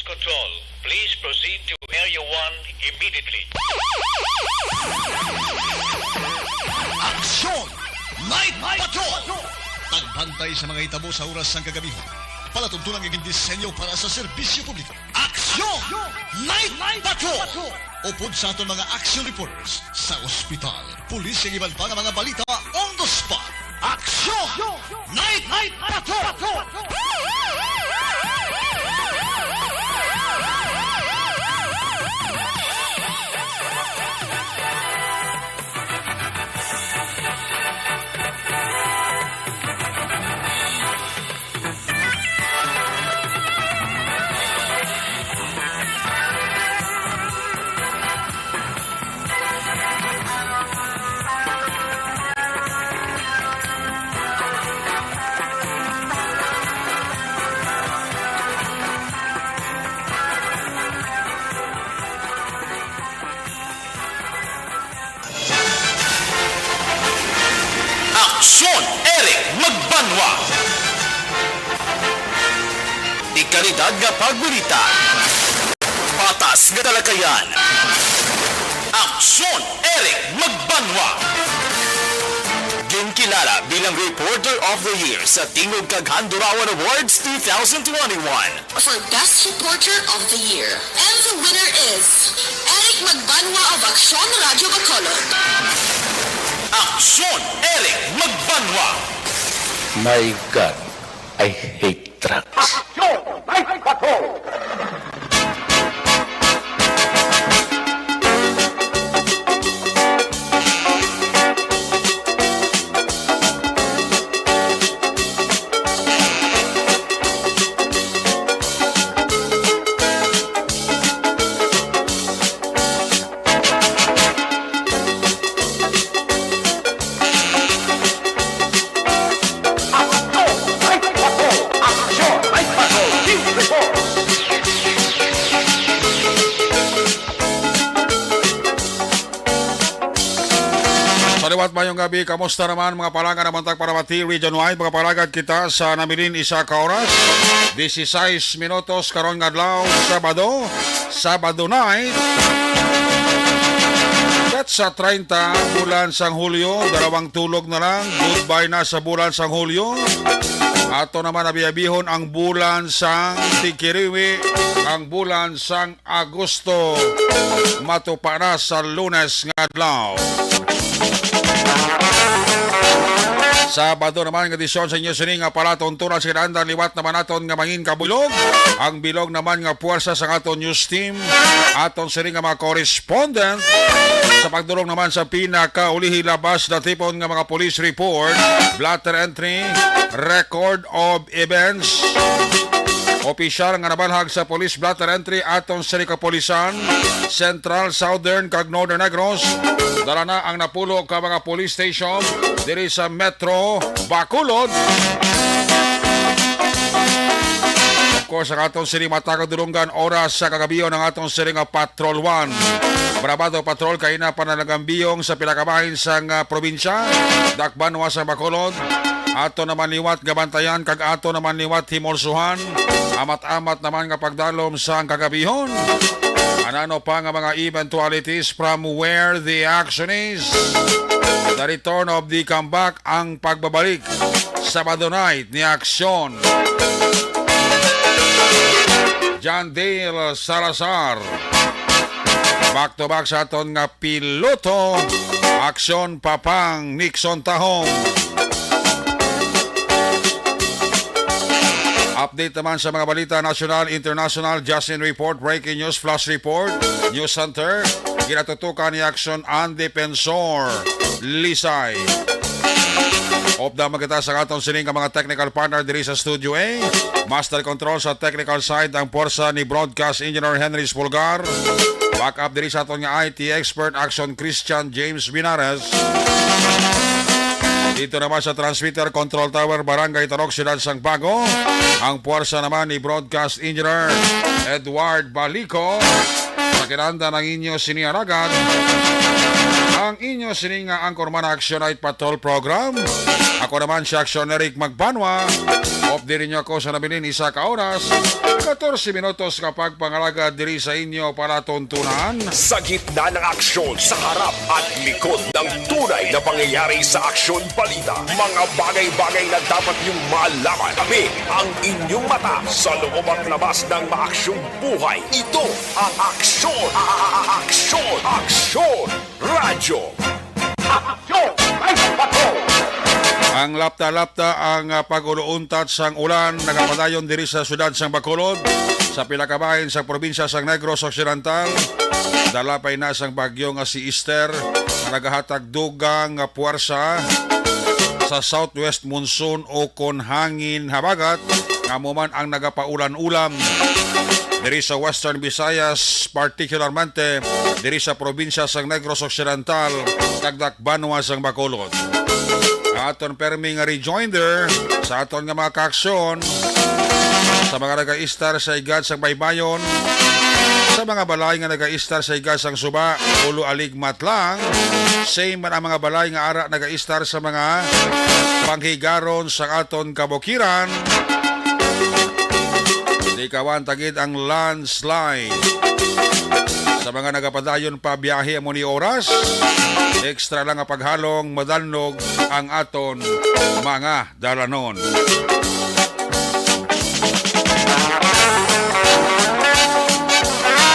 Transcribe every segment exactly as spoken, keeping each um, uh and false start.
Control, please proceed to Area one immediately. Aksyon! Night Patrol! Pagbantay sa mga hitabo sa oras sang kagabihon. Palatuntunan nga gindisenyo para sa serbisyo publiko. Aksyon! Night Patrol! Upod sa aton mga action reporters sa ospital, pulis, kag iban pa nga mga balita on the spot. Aksyon! Night Patrol! Aksyon, Eric Magbanwa. Dekalidad nga pagbalita. Patas nga talakayan. Aksyon, Eric Magbanwa. Ginkilala bilang Reporter of the Year sa Tingog kag Handurawan Awards two thousand twenty-one. For Best Reporter of the Year. And the winner is Eric Magbanwa of Aksyon Radio Bacolod. Aksyon, Eric Magbanwa. My God, I hate drugs. Aksyon! May Patrol! Sa liwat, mayong gabi. Kamusta naman, mga palangga, naman tag para mati region-wide? Mga palagad kita sa nabilin isa ka oras, dieciséis minutos karon nga adlaw, Sabado, Sabado night. Petsa treinta, bulan sang Hulyo, dalawang tulog na lang, goodbye na sa bulan sang Hulyo. Ato naman abi-abihon ang bulan sang Tigkiriwi, ang bulan sang Agosto. Matupa na sa Lunes nga adlaw. Sabado naman nga edisyon sa inyo sini nga palatuntunan sa kinahanglan, liwat naman naton nga mangin kabilog. Ang bilog naman nga puwersa sa aton news team, aton sini nga mga correspondent sa pagdulong naman sa pinakaulihi labas natipon nga mga police report, blotter entry, record of events. Opisyal nga nabalhag sa Police Blotter Entry aton sini kapulisan, Central, Southern, kag Northern Negros, dala na ang napulo ka mga police station diri sa Metro Bacolod. Of course, ang aton sini matag dulunggan oras sa kagabion ang aton sini nga Patrol One. Brabado Patrol, kaina pa nalagambiyong sa pila ka bahin sang, ah, probinsya, dakbanwa sa Bacolod. Ato naman liwat gabantayan kag ato naman liwat himulsuhan. Amat-amat naman nga pagdalom sang kagabihon. Anano pa nga mga eventualities from where the action is? The return of the comeback, ang pagbabalik. Sabado night ni Aksyon. John Dale Salazar. Back to back sa aton nga piloto, Aksyon Papang Nixon Tahong. Update naman sa mga balita, national, international, Justin Report, Breaking News, Flash Report, News Center, ginatutukan ni Aksyon Ang Defensor, Lisay. Update man kita sa aton sining nga mga technical partner diri sa Studio A. Master Control sa technical side ang puwersa ni Broadcast Engineer Henry Spulgar. Backup diri sa aton nga I T expert, Action Christian James Binares. Dito naman sa transmitter, control tower, Barangay Tarok, Siyudad sang Bago, ang puwersa naman ni Broadcast Engineer Edward Balico. Sa kinahanglan ang inyo sini alagad, ang inyo sini nga anchorman, Action Night Patrol Program. Ako naman si Action Eric Magbanwa. Update ninyo ako sa nabilin isa ka oras. Katorse minutos nga pagpangalagad diri sa inyo palatuntunan. Sa gitna ng aksyon, sa harap at likod ng tunay na pangyayari sa Aksyon Balita, mga bagay-bagay na dapat niyong malaman. Kami ang inyong mata sa loob at labas ng maaksyong buhay. Ito ang Aksyon, a- a- a- Aksyon, Aksyon Radyo. Aksyon Radyo. Ang lapta-lapta ang, ah, pag-uluuntat sang ulan nagapadayon diri sa siyudad sang Bacolod, sa pila ka bahin sa probinsya sang Negros Occidental. Dala pa ina sang bagyo nga si Esther, nga nagahatag dugang nga puwersa sa southwest monsoon o kon hangin habagat, nga amo man ang nagapaulan-ulam diri sa Western Visayas, particularmente diri sa probinsya sang Negros Occidental, kag dakbanwa sang Bacolod. Ang aton permi nga rejoinder sa aton nga mga kaaksyon, sa mga nagaistar sa higad sang baybayon, sa mga balay nga nagaistar sa higad sang suba, ulo aligmat lang. Same man ang mga balay nga ara nagaistar sa mga panghigaron sa aton kabukiran. Likawan ta gid ang landslide. Sa mga nagapadayon pa biyahe amo ni oras, extra lang nga paghalong, madanlog ang aton mga dalanon.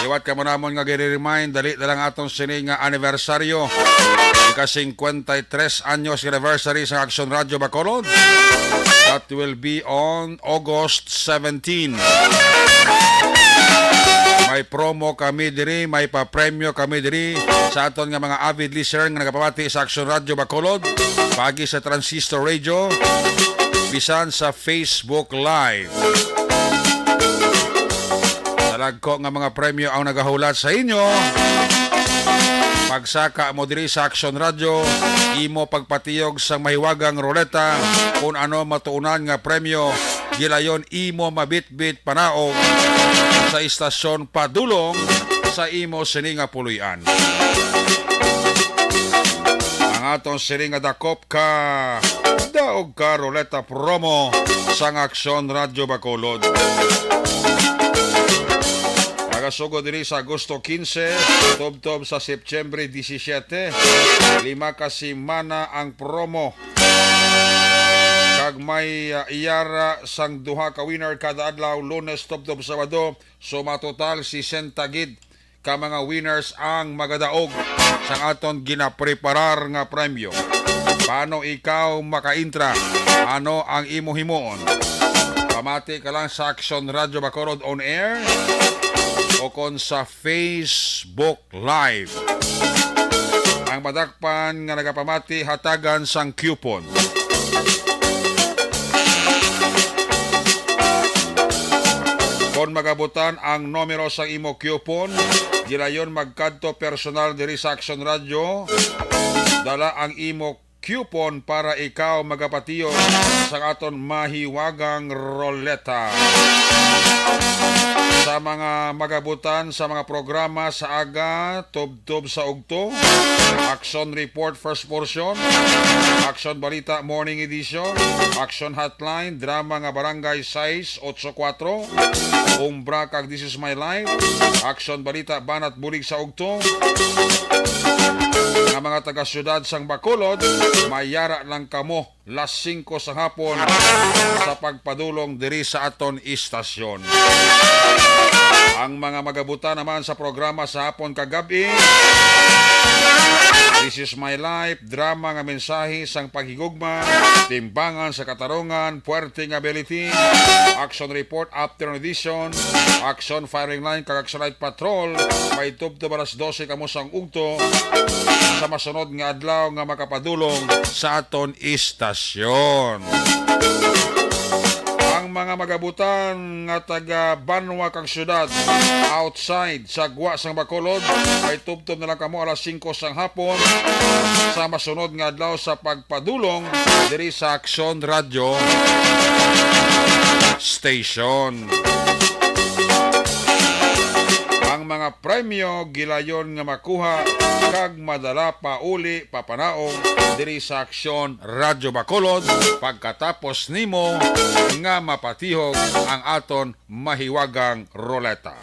Liwat kamo namon nga gini-remind, dali na lang aton sini nga anibersaryo. Ika singkwenta y tres anyos anniversary sa Aksyon Radyo Bacolod. That will be on August seventeen. May promo kami diri, may papremyo kami diri sa aton nga mga avid listener nga nagapamati sa Aksyon Radyo Bacolod, pagi sa Transistor Radio, bisan sa Facebook Live. Talagko nga mga premyo ang nagahulat sa inyo. Pagsaka mo diri sa Aksyon Radyo, imo pagpatiyog sang mahiwagang ruleta, kun ano matuunan nga premyo, gilayon imo mabitbit panaog sa istasyon padulong sa imo sini nga puloy-an. Ang aton sini nga dakop ka daog ka ruleta promo sang Aksyon Radyo Bacolod. Magasugod diri sa Agosto quince, tubtob sa September disisiete, lima ka semana ang promo. Kag may, ah, iyara sang duha ka winner kada adlaw, Lunes tubtob Sabado. So, matotal, sesenta gid ka mga winners ang magadaog sang aton ginapreparar nga premyo. Paano ikaw makaintra? Ano ang imo himuon? Pamati ka lang sa Aksyon Radyo Bacolod on Air o kon sa Facebook Live. Ang madakpan nga nagapamati hatagan sang coupon. Kon magabutan ang numero sa imo coupon, gilayon magkadto personal diri sa Aksyon Radyo. Dala ang imo coupon para ikaw magapatiyo sa aton mahiwagang roleta. Sa mga magabutan sa mga programa sa aga, tubtob sa ugto, Aksyon Report first portion, Aksyon Balita morning edition, Aksyon Hotline, drama nga Barangay sais otso kuwatro, Umbra kag This Is My Life, Aksyon Balita banat bulig sa ugto, nga mga taga-siyudad sang Bacolod, mayara lang kamo las singko sa hapon sa pagpadulong diri sa aton istasyon. Ang mga magabutan naman sa programa sa hapon kag gab-i, This Is My Life, drama nga mensahe sang paghigugma, timbangan sa katarungan, puwerte nga ability, Action Report, afternoon edition, Action Firing Line, kag Action Night Patrol, may tubtob alas dose kamo sang ugto sa masunod nga adlaw nga makapadulong sa aton istasyon. Ang mga magabutan nga taga banwa kag syudad outside sa gwa sang Bacolod, may tubtob na lang kamo alas singko sang hapon sa masunod nga adlaw sa pagpadulong diri sa Aksyon Radyo Station. Ang mga premyo gilayon nga makuha kag madala pauli papanaog diri sa Aksyon Radyo Bacolod pagkatapos nimo nga mapatihog ang aton mahiwagang roleta.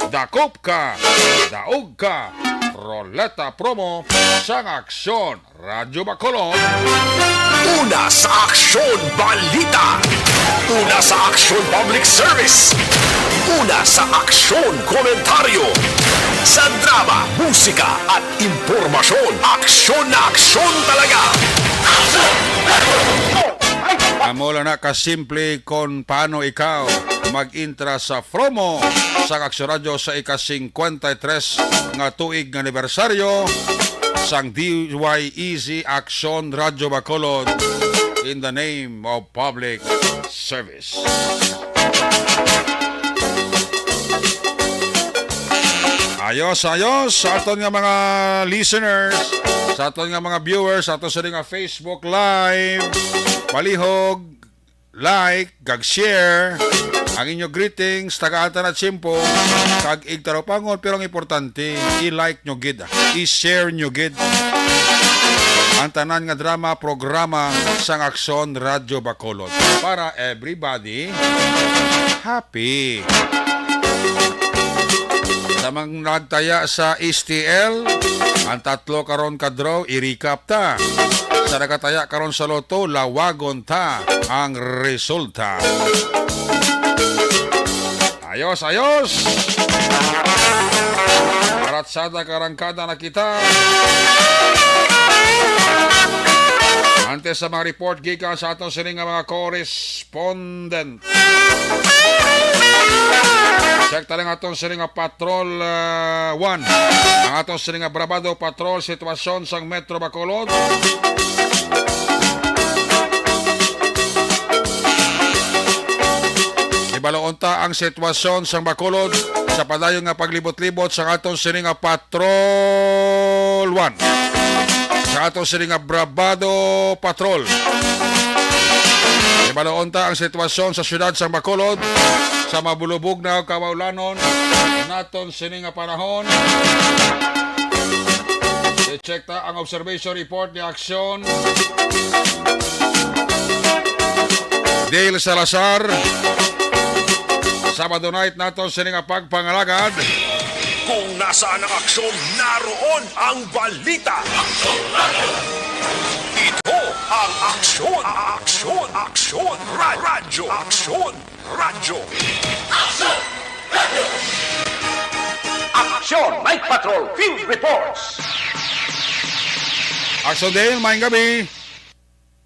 Dakop ka, daog ka, roleta promo sang Aksyon Radyo Bacolod. Una sa Aksyon Balita. Una sa Aksyon Public Service. Una sa Aksyon Komentaryo. Sa drama, musika at impormasyon, aksyon na aksyon talaga. Amo lang na kasimple kon paano ikaw mag-intra sa promo sang Aksyon Radyo sa ika-singkwenta y tres nga tuig nga anibersaryo sang D Y E Z Aksyon Radyo Bacolod, in the name of public service. Ayos, ayos. Sa aton nga mga listeners, sa aton nga mga viewers, sa aton sa nga Facebook Live, palihog, like, kag share ang inyo greetings, tagaan ta na tiyempo, kag igtarupangon, pero ang importante, i-like nyo gid, ah. I-share nyo gid ang tanan nga drama, programa sang Aksyon Radyo Bacolod. Para everybody happy. Sa mga nagtaya sa S T L, ang tatlo karon ka draw, i-recap ta. Sa nagataya karon sa Lotto, lawagon ta ang resulta. Ayos, ayos! Aratsada karangkada na kita. Antes sa mga report gikan sa aton sini nga mga correspondent, check ta lang aton sini nga Patrol, ah, one. Ang aton sini nga Brabado Patrol, sitwasyon sang Metro Bacolod. Ibaloon ta ang sitwasyon sang Bacolod sa padayon nga paglibot-libot sang aton sini nga Patrol one. Sa aton sini nga Brabado Patrol. Ibaloon ta ang sitwasyon sa siyudad sang Bacolod sa mabulubog na kaulanon naton sini nga panahon. I-check ta ang observation report ni Aksyon Dale Salazar. Sabado night naton sini nga pagpangalagad. Kung nasaan ang aksyon, naroon ang balita. Ito ang Aksyon, Aksyon, Aksyon, Ra-, Radyo, Aksyon, Radyo. Aksyon Night Patrol Field Reports. Aksyon Dale, maayong gabi.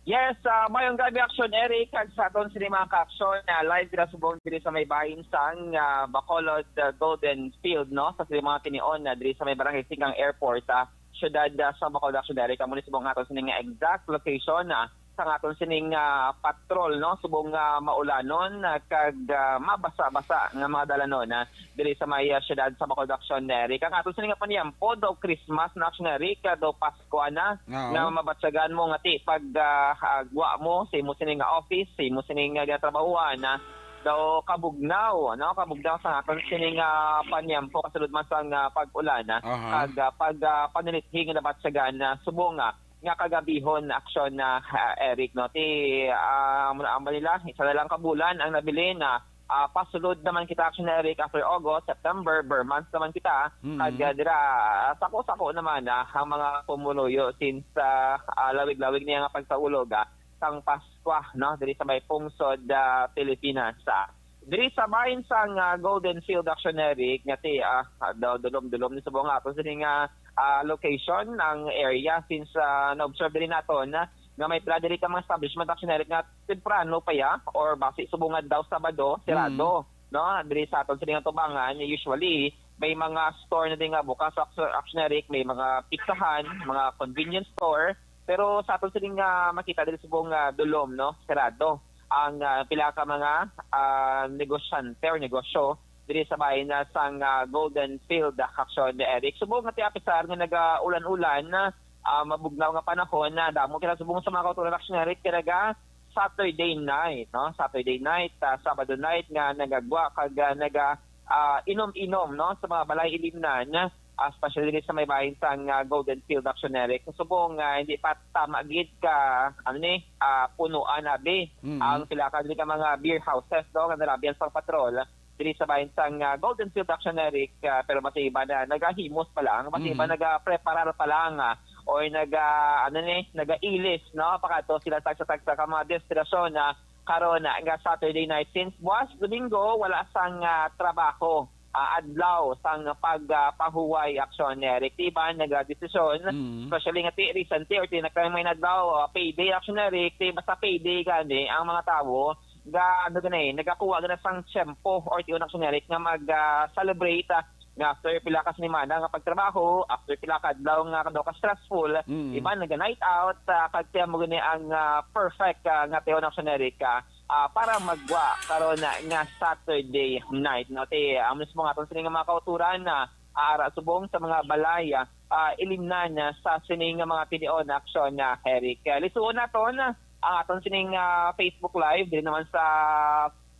Yes, ah, maayong gabi, Aksyon Eric, kag sa aton sini mga ka-aksyon, ah, live dira subong diri sa may bahin sang, ah, Bacolod, ah, Golden Field, no? Sa sini mga tinion, ah, diri sa may Barangay Sigang Airport, ah, siyudad, ah, sa Bacolod, Aksyon Eric. Amo ni subong aton sini nga exact location, ah, sa aton sining, ah, patrol, no? Subong nga maulanon, ah, kag, ah, mabasa-basa nga mga dalanon, ah, diri sa may, ah, siyudad sa Bacolod, Aksyon Eric. Ang aton sini nga panyampo, daw Christmas na, Aksyon Eric, ah, daw Pasko na, Oo. nga mabatyagan mo nga ti pag, ah, ah, gwa mo sa imo sini nga office, sa imo sini nga ginatrabahuan, ah, daw kabugnaw, no? Kabugnaw sa aton sini nga panyampo kasulod man sang, ah, pag-ulan, ah, Aha. kag, ah, pag, ah, panilithi nga nabatyagan, ah, subong nga, nga kagabihon, Aksyon, ah, ah, Eric, no? Ti, ah, amo na, amo nila, isa na lang ka bulan ang nabilin, ah, ah, pasulod naman kita, Aksyon Eric, after August, September, ber months naman kita. Mm. Kag, ah, dira, ah, sako-sako naman, ah, ang mga pumuluyo since, ah, ah, lawig-lawig niya nga pagsaulog, ah, sang Paskwa, no, diri sa may pungsod, ah, Pilipinas, ah. Diri sa bahin sang, ah, Golden Field, Aksyon Eric, nga ti, ah, ah, do-, dulom-dulom ni subong nga ato sini nga, ah, location ang area since, ah, na-observe diri naton, ah, nga may pila diri ka mga establishment, Aksyon Eric, nga temprano pa ya or basi subong nga daw Sabado, sirado, Mm. no? Diri sa aton sini nga tubangan, usually may mga store na din nga bukas, Aksyon Eric, may mga pizzahan, mga convenience store, pero sa aton sini nga makita diri subong nga dulom, no? Sirado ang, ah, pila ka mga, ah, negosyante or negosyo diri sa bahin sang, ah, Golden Field, ah, Aksyon Eric. Subong nga ti apisar nga nagaulan-ulan, ah, mabugnaw nga panahon, na damo kina subong sa mga kauturan, Aksyon Eric, kay naga Saturday night, no? Saturday night, ah, Sabado night nga nagagwa kag, ah, naga ah, inom-inom, no, sa mga balay ilimnan, ah, especially diri sa may bahin sang, ah, Golden Field, Action Eric. Sa subong nga hindi pa tama gid ka, ano ni, ah, punuan abi Mm. ang pila ka diri ka mga beer houses, no, nga nalabihan sang patrol diri sa bahin sang, ah, Golden Field, Action Eric, ah, pero mas iba na nagahimos pa lang, mas iba Mm. nagapreparar pa lang, ah, or naga, ano ni, nagailis, no, pakadto sila tagsa-tagsa ka mga destinasyon na karon nga Saturday night. Since buwas Domingo, wala sang, ah, trabaho, ah, adlaw sang pag, ah, pahuway, Action Eric. Ti iban nagadesisyon, Mm. especially nga ti recently or ti nagkay may adlaw, ah, payday, Action Eric, ti basta payday gani ang mga tawo ga, ano gani, nagakuha gani sang tiyempo or ti, Action Eric, nga mag, ah, celebrate, ah, nga after pila ka semana nga pagtrabaho, after pila ka adlaw nga daw ka stressful, Mm. iban naga night out, ah, kag ti amo gani ang, ah, perfect, ah, nga tion, Action Eric, ah, ah, para maggwa karon nga Saturday night, no? Ti, ah, mismo nga aton sini nga mga kauturan na, ah, ara subong sa mga balay, ah, ah, ilimnan, ah, sa sini nga mga tinion, Action, ah, Eric. Ah, lisuon naton, ah, ang aton sining, ah, Facebook Live diri naman sa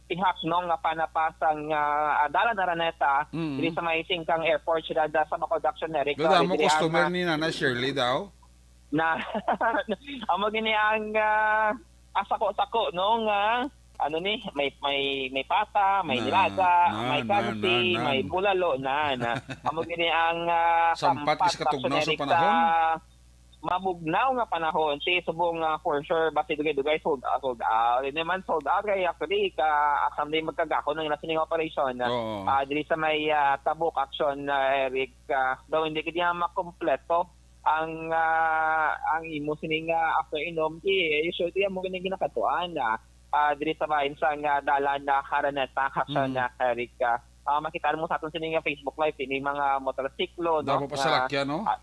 pihak, no, nga panapasang, ah, Dalan Araneta, Mm. diri sa may Singkang Airport, siyudad, ah, sa Bacolod, Action Eric. Gada So, mo diri ang, customer ah, ni Nana Shirley daw? Na, amo gini ang, ah, ah, sako-sako, no, nga, ano ni, may, may, may pata, may Na, nilaga, na, may na, kansi, na, na. may bulalo, na, na. Amo gini ang, ah, Sampat sampat is katugnaw sa sa panahon? mamugnaw nga panahon. Si subong nga, for sure, basi dugay-dugay sold out, sold out. Hindi man sold out, kay actually, ka, asam din magkagahon ang ila sining operation. Oo. Ah, diri sa may, ah, Tabuk, Action, ah, Eric, ah, daw hindi kanya makompleto ang, ah, ang imo sining, ah, after inom, ti, usually, amo gani ginakatuan, ah, ah, diri sa bahin sang, ah, Dalan Araneta, Action, Mm. ah, Eric, ah. Ah, makita mo sa aton sini nga Facebook Live, ini mga motorsiklo, no, Damo pa nga, salakyan, no? ah,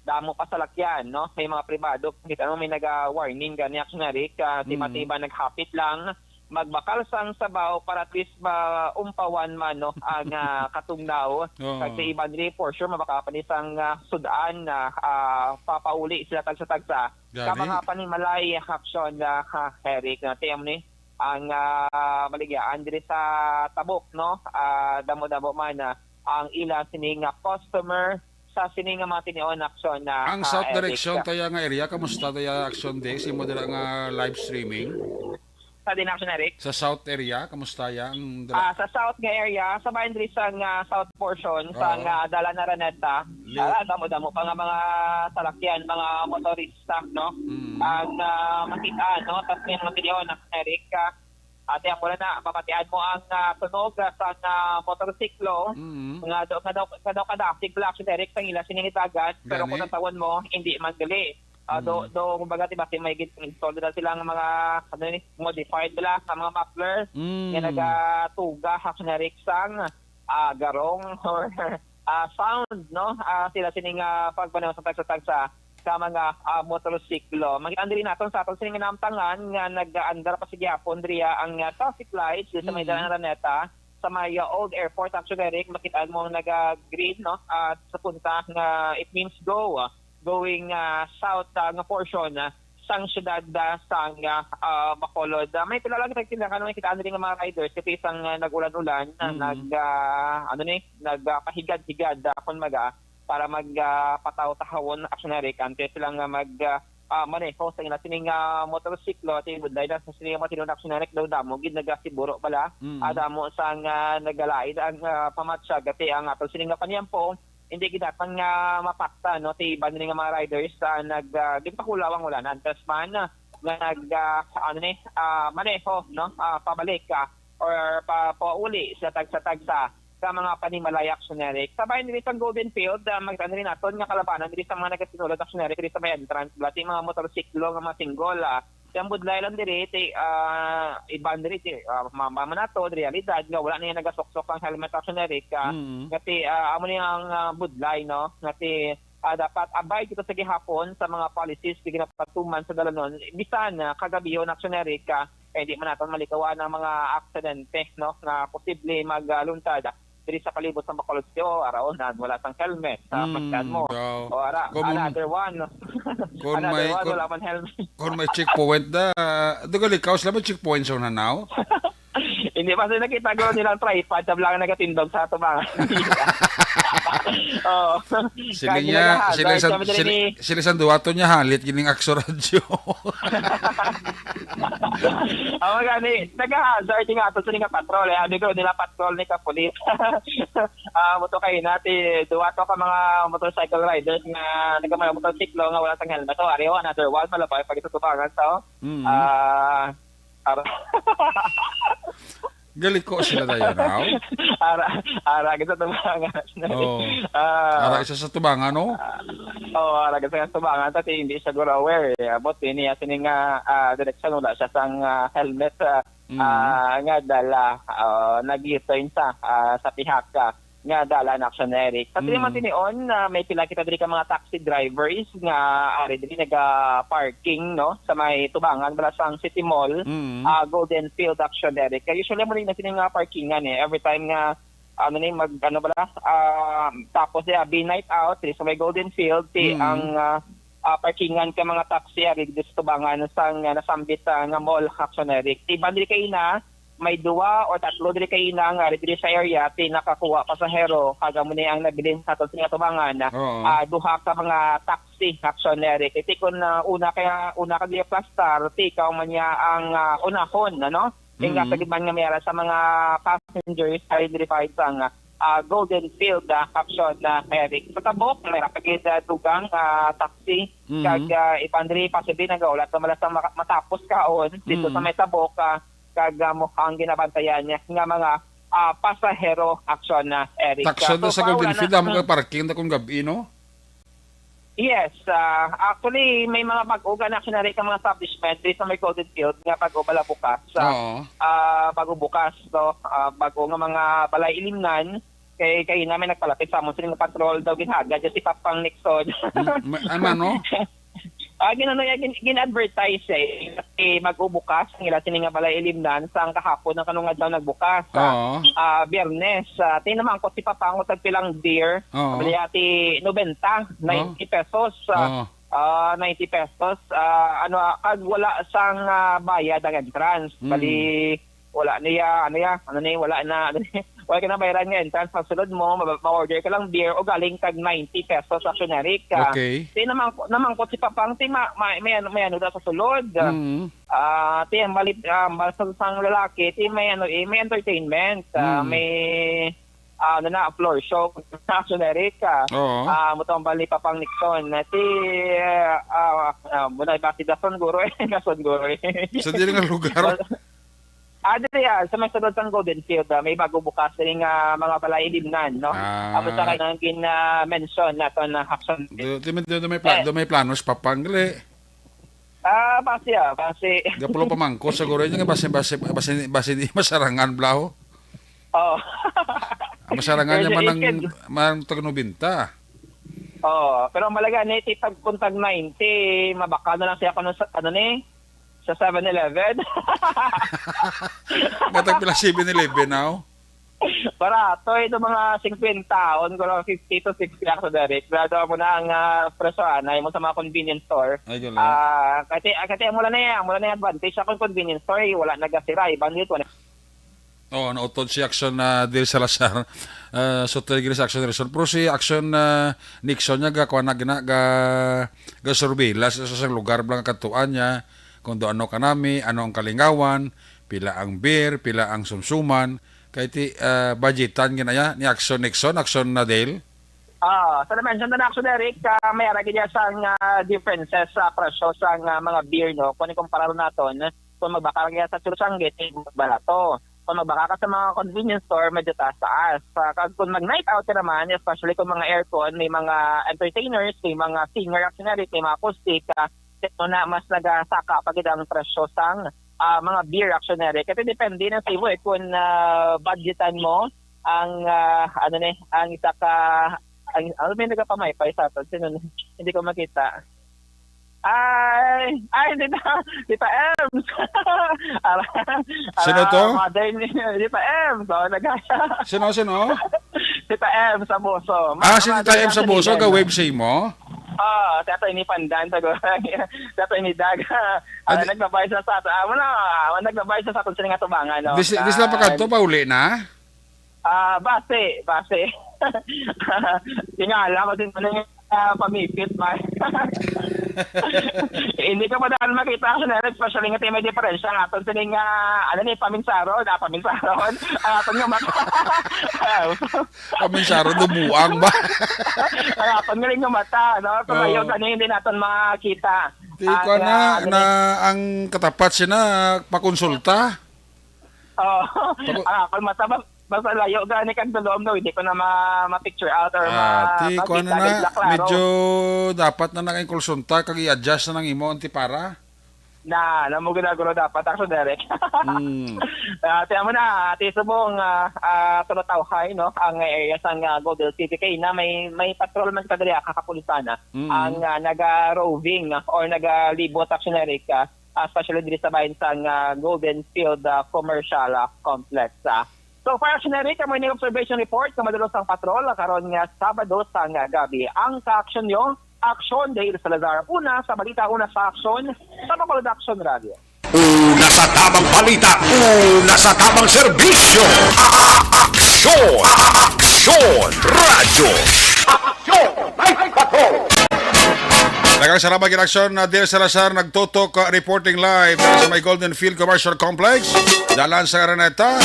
damo pa salakyan, no? May mga pribado, kita mo, may naga-warning gani, Action Eric, ah, ti Mm. matiba naghapit lang, magbakal sang sabaw para at least maumpawan man, no, ang, ah, katugnaw. Oo. Kag sa iban diri, for sure, mabaka pa ni sang, ah, sud-an na, ah, papauli sila tagsa-tagsa. Sa Gani? mga panimalay, Action, ah, ha, Eric, na ti amo ni ang, ah, baligyaan diri sa Tabuk, no? Ah, damo-damo man, ah, ang ila sini nga customer sa sini nga mga tinion, Action, ah, Ang ha, south Eric. direction, taya nga area, kamusta taya, Action Day? Sa imo dira nga live streaming? Sa din, Action Eric? Sa south area, kamusta ya ang dira? Ah, sa south nga area, sa bahin diri sa nga south portion, sa Oo. nga Dalan Araneta, Liw- ah, damo-damo pa nga mga salakyan, mga motorista, no? Mm. Ang, ah, makita, no? Tas may mga tinion, Action Eric, ah, ate, ako na na, mabatian mo ang, ah, tunog, ah, sa, ah, motorsiklo. Mm. Nga do, nga do, nga do kadasig pala, Action Eric, sa ila siningitagan. Pero Gani? kung natawon mo, hindi man gali. Ah, do, Mm. do, kumbaga, diba, si may gin-, install na silang mga, ano ni, modified nila, sa mga muffler. Mm. Nga nagatuga, Action Eric, sang, ah, garong or, ah, sound, no? Ah, sila sining, ah, pagpaneho sa tagsa-tagsa sa mga, ah, motorsiklo. Makita diri naton sa aton sining namtangan nga nag-aandar pa sa gihapon diriya ang, ah, traffic lights diri sa may Mm. Dalan Araneta, sa may, ah, Old Airport, Action Eric, makita mo ang naga-green, no? At sa punta nga it means go, ah, going, ah, south, ah, nga portion, ah, sang syudad, ah, sang, ah, ah, Bacolod. Ah, may pila lang kita tindakan nga kita diri nga mga riders, kasi isang, ah, nag-ulan-ulan, na Mm. nag, ah, ano ni, nag, ah, pahigad-higad, ah, kun maga, para mag, ah, pataw-tahawon, Action Eric, antes sila nga mag, ah, ah, maneho sa ila sining, ah, motorsiklo, ti budlay na sa sining mga tinuon, Action Eric, daw damo gid nagasiburo bala. Mm. Ah, damo sang, ah, nagalain ang, ah, pamatyag, ati ang ato sining nga panyempo, hindi gid ata nga mapakta, no, ti iban ni nga mga riders, ah, nag, ah, di pa kulaw ang ulan, antes man, ah, nga nag, ah, ano ni, ah, maneho, no, ah, pabalik, ah, or pa, pauli sa tagsa-tagsa sa mga panimalay, Action Eric. Sa bahin diri sa Golden Field, ah, makita diri naton nga kalabanan diri sa mga nagasinulod, Action Eric, diri sa may entrance, bala ti mga motorsiklo nga mga single, ah, ang budlay lang diri, ti, ah, iban diri, ti, ah, mama man nato, realidad nga wala na yung nagasuksok ang helmet, Action Eric, ah, Mm. nga ti, ah, amo ni ang, ah, budlay, no? Nga ti, ah, dapat abide kita sa gihapon sa mga policies nga ginapatuman sa dalanon. Bisan, ah, kagabihon, Action Eric, ah, eh, di man naton malikawan ang mga aksidente, no, nga posible magluntad diri sa palibot sa Bacolod City. O, araon na, wala sang helmet, ah, Mm, pagkan mo. Daw. O, ara, Kung, another one. kung Another may, one, kung, wala man helmet. kung may checkpoint na, dugali ka, sila may checkpoint sa Nanao? Hindi pa sila nakita ko nilang tripod, sa lang nagatindog sa tubangan. Oo. Sila Kaya niya, nagahagay sila sa, kami dali sila, ni sila sa duwato niya, halit gining Akso Radyo. Amo gani, nagahazard nga ato sa nga patrol, eh. Ano ko nila patrol ni kapulit. Ah, mo to kay nati, duwa to ka mga motorcycle riders nga nagkamay motorsiklo nga wala sang helmet. Oh, ari, oh, another one, malabay pag ito tubangan sa, oh. Mm. Ah, ara. Galiko sila dayon, aw? Ara, ara, kita tubangan. Oh. Ah. Ara, isa sa tubangan, no? Ah, oh, ara, kita sa tubangan, tati, hindi siguro aware, eh. Abot, ini, sining, ah, ah, direksyon, wala siya sang, ah, helmet, ah, Mm. ah, nga dala, ah, nag-U-turn sa, ah, sa pihak, ah, nga dala na action, Eric. Sa Mm. tinion, ah, may pila kita diri ka mga taxi drivers nga ari diri naga-parking, no, sa may tubangan bala sang City Mall, Mm. ah, Golden Field action, Eric. Kaya usually mo rin na sini nga parkingan, eh. Every time nga, ano ni, mag, ano bala, ah, tapos, eh, abi night out, diri sa may Golden Field, ti Mm. ang, ah, ah, parkingan ka mga taxi, ari diri sa tubangan sang, ah, nasambit, ah, nga mall action, Eric. Iban diri kay na, may duwa or tatlo diri kay ina nga ari diri sa area, ti nakakuha pasahero, kag amo ni ang nabilin sa aton sa tubangan, Oo. ah, duha ka mga taxi action, Eric. Iti kun, ah, una kaya, una ka di aplastar, ti ikaw man niya ang, ah, unahon, ano? Kaya nga Mm. sa gid man nga may ara sa mga passengers, ay diri pa sa nga, ah, Golden Field, ah, action na, Eric. Sa tabok, may ra pa gid, ah, dugang, ah, taxi, Mm. kag, ah, iban diri, posible nagaulat na malas ang maka-, matapos kaon dito sa Mm. may tabok, ah, kag, ah, mukhang ginabantayan niya nga mga, ah, pasahero action na, Eric. Taksyon Ah, na so sa far, Golden wala Field, na. amo kay parking na kung gabi, no? Yes, ah, actually, may mga bag-o nga action na rin ka mga establishment dito sa may Golden Field nga bag-o bala bukas. Ah, Oo. ah, bag-o bukas, no? Ah, bag-o nga mga balay ilimnan, kay, kay na may nagpalapit sa amon, sila nga patrol daw ginhagad dyan si Papang Nixon. Mm, ma-, ano, no? Ah, ginano ya, gin-, gin-advertise, eh. Eh, mag-ubukas ang ila sini nga balay ilimnan sang kahapon ang kanong adlaw nagbukas. Ah, Oo. ah, Biyernes, ah, tinamangkot si Papang og tagpilang beer. Oo. Bali, ati, nobenta, Oo. ninety pesos, ah, Oo. ah, ninety pesos, ah, ano, ah, kag wala sang, ah, bayad ang entrance. Mm. Bali, wala niya, ano ya, ano ni, wala na, ano ni, wala ka na bayaran nga entrance. Pag sulod mo, ma-, ma-order ka lang beer o galing kag ninety pesos sa generic, ah. Okay. Di naman, namangkot si Papang, ti ma-, ma-, may ano, may ano daw sa sulod. Mm. Ah, ti, ang bali, ah, basta sang lalaki, ti may ano, eh, may entertainment, ah, Mm. may, ah, ano na, floor show sa generic, ah. Oo. Ah, mo tong bali Papang Nixon. Ti, ah, ah, muna, bati dason guro, eh, dason guro, eh. Sa dili nga lugar? Ah, diri, ah, sa may sulod sang Golden Field, ah, may bago bukas diri nga mga balay ilimnan, no? Ah. Amo sa kanang gin, ah, mention nato na action. Do, do, do, do may pla-, Eh. do may plano si Papang gali. Ah, basi, ah, basi. Gapulo pa man ko, siguro yun nga basi, basi, basi, basi di masarangan, blaho. Oo. Ang masarangan niya Medyo man ang, isked. man ang tagnobenta. Oo, pero ang malaga ni, ti tag, kung tag ninety, mabakal na lang siya kung sa, ano ni, sa Seven Eleven. Nga tagpila Seven Eleven now? Barato, ito mga fifty, on ko lang fifty to sixty ako, Derek. Grado mo na ang, ah, presyo, ah, na mo sa mga convenience store. Ay, gala. Ah, kasi, ah, kasi ang mula na yan, mula na yung advantage. Ako yung convenience store, eh, wala nagasira. Iban dito, Oh, nautod si Action na Dil Salazar. Ah, so, tawag ni si Action Nelson. Pero si Action, ah, Nixon niya, ga, kuha na, gina, ga, ga survey la sa, sa lugar, bala nga katuan niya, kung do ano kanami, ano ang kalingawan, pila ang beer, pila ang sumsuman, kay ti, ah, budgetan ginaya ni Action Nixon, Action na Dale. Ah, sa na-mention na Action Eric, ah, may ara gid sang, ah, differences sa presyo sang, ah, mga beer, no? Kung ikumpara naton, kung magbakal ka sa Churchanggit, eh, barato. Kung magbakal ka sa mga convenience store, medyo taas-taas. Ah, kag kung mag-night out ka naman, especially kung mga aircon, may mga entertainers, may mga singer, actually, may mga acoustic, ah, ito na mas nagasaka pa gid ang presyo sang, ah, mga beer, actually. Kasi depende na sa imo, eh, kung, ah, budgetan mo ang, ah, ano ni, ang isa ka, ang, ano, may nagapamaypay sa aton, sino ni? Hindi ko makita. Ay, ay, Tita, Tita Ems. Ara, Sino ara, to? Mother ni Tita Ems. Oh, nagaya. Sino, sino? Tita Ems Abuso. Ah, si Mother Tita Ems ng Abuso, Saligan. Ga-wave sa imo? Ah, si Attorney Pandan, sa si Attorney Dag. Ah, Adi- nagbabayad sa, sa, sa, ah, wala, ah, nagbabayad sa, sa aton sila nga tubangan, no? Dis-, dis lang pa kadto, Ah, pauli na? Ah, base, base. Tingala ko din ano yung, ah, pamipit ba? Hindi ko pa daan makita, actually, especially nga tayo may diferensya nga aton sining, ah, ano ni, paminsaron, ah, paminsaron. Ang aton nga mata. Paminsaron, dumuang ba? Ang aton nga rin nga mata, no? Pero Oo. Ayaw gani, hindi naton makita. Di Ang, ko na, ah, ano na ni? Ang katapat siya na pakonsulta. Oo. Pag- Ang akon mata, bas-, basta layo gani kag dulom, no, hindi ko na ma-, ma-picture out or Ah, ma-, ti, kuwan makita na na. Di sila klaro. Medyo dapat na nakainkulsunta kag i-adjust na ng imo, Auntie Para. Na, na mo ginagulo dapat, actually, Derek. Mm. Ah, tiyan mo na, ati subong, ah, ah, tulutawhay, no, ang area sang, ah, Golden City. Kay na may, may patrol man kita diri, ah, kakapulisan, ah. Mm. Ang, ah, naga-roving, ah, or nagalibot, actually, Derek, ah, ah, especially diri sa bahin sang, ah, Golden Field, ah, Commercial, ah, Complex, ah. So far, actually, Eric, amo ini observation report nga madulot sang patrol, ah, karon nga Sabado sang, ah, gabi. Ang sa aksyon nyo, Aksyon Dale Salazar. Una sa balita, una sa aksyon, sa Bacolod Action Radio. Una sa tamang balita, una sa tamang serbisyo. Aksyon! Aksyon! Radyo! Aksyon! Night Patrol! Daghang salamat, Ginaksyon, na Dale Salazar, nagtutok, uh, reporting live sa may Golden Field Commercial Complex, dalan sa Araneta.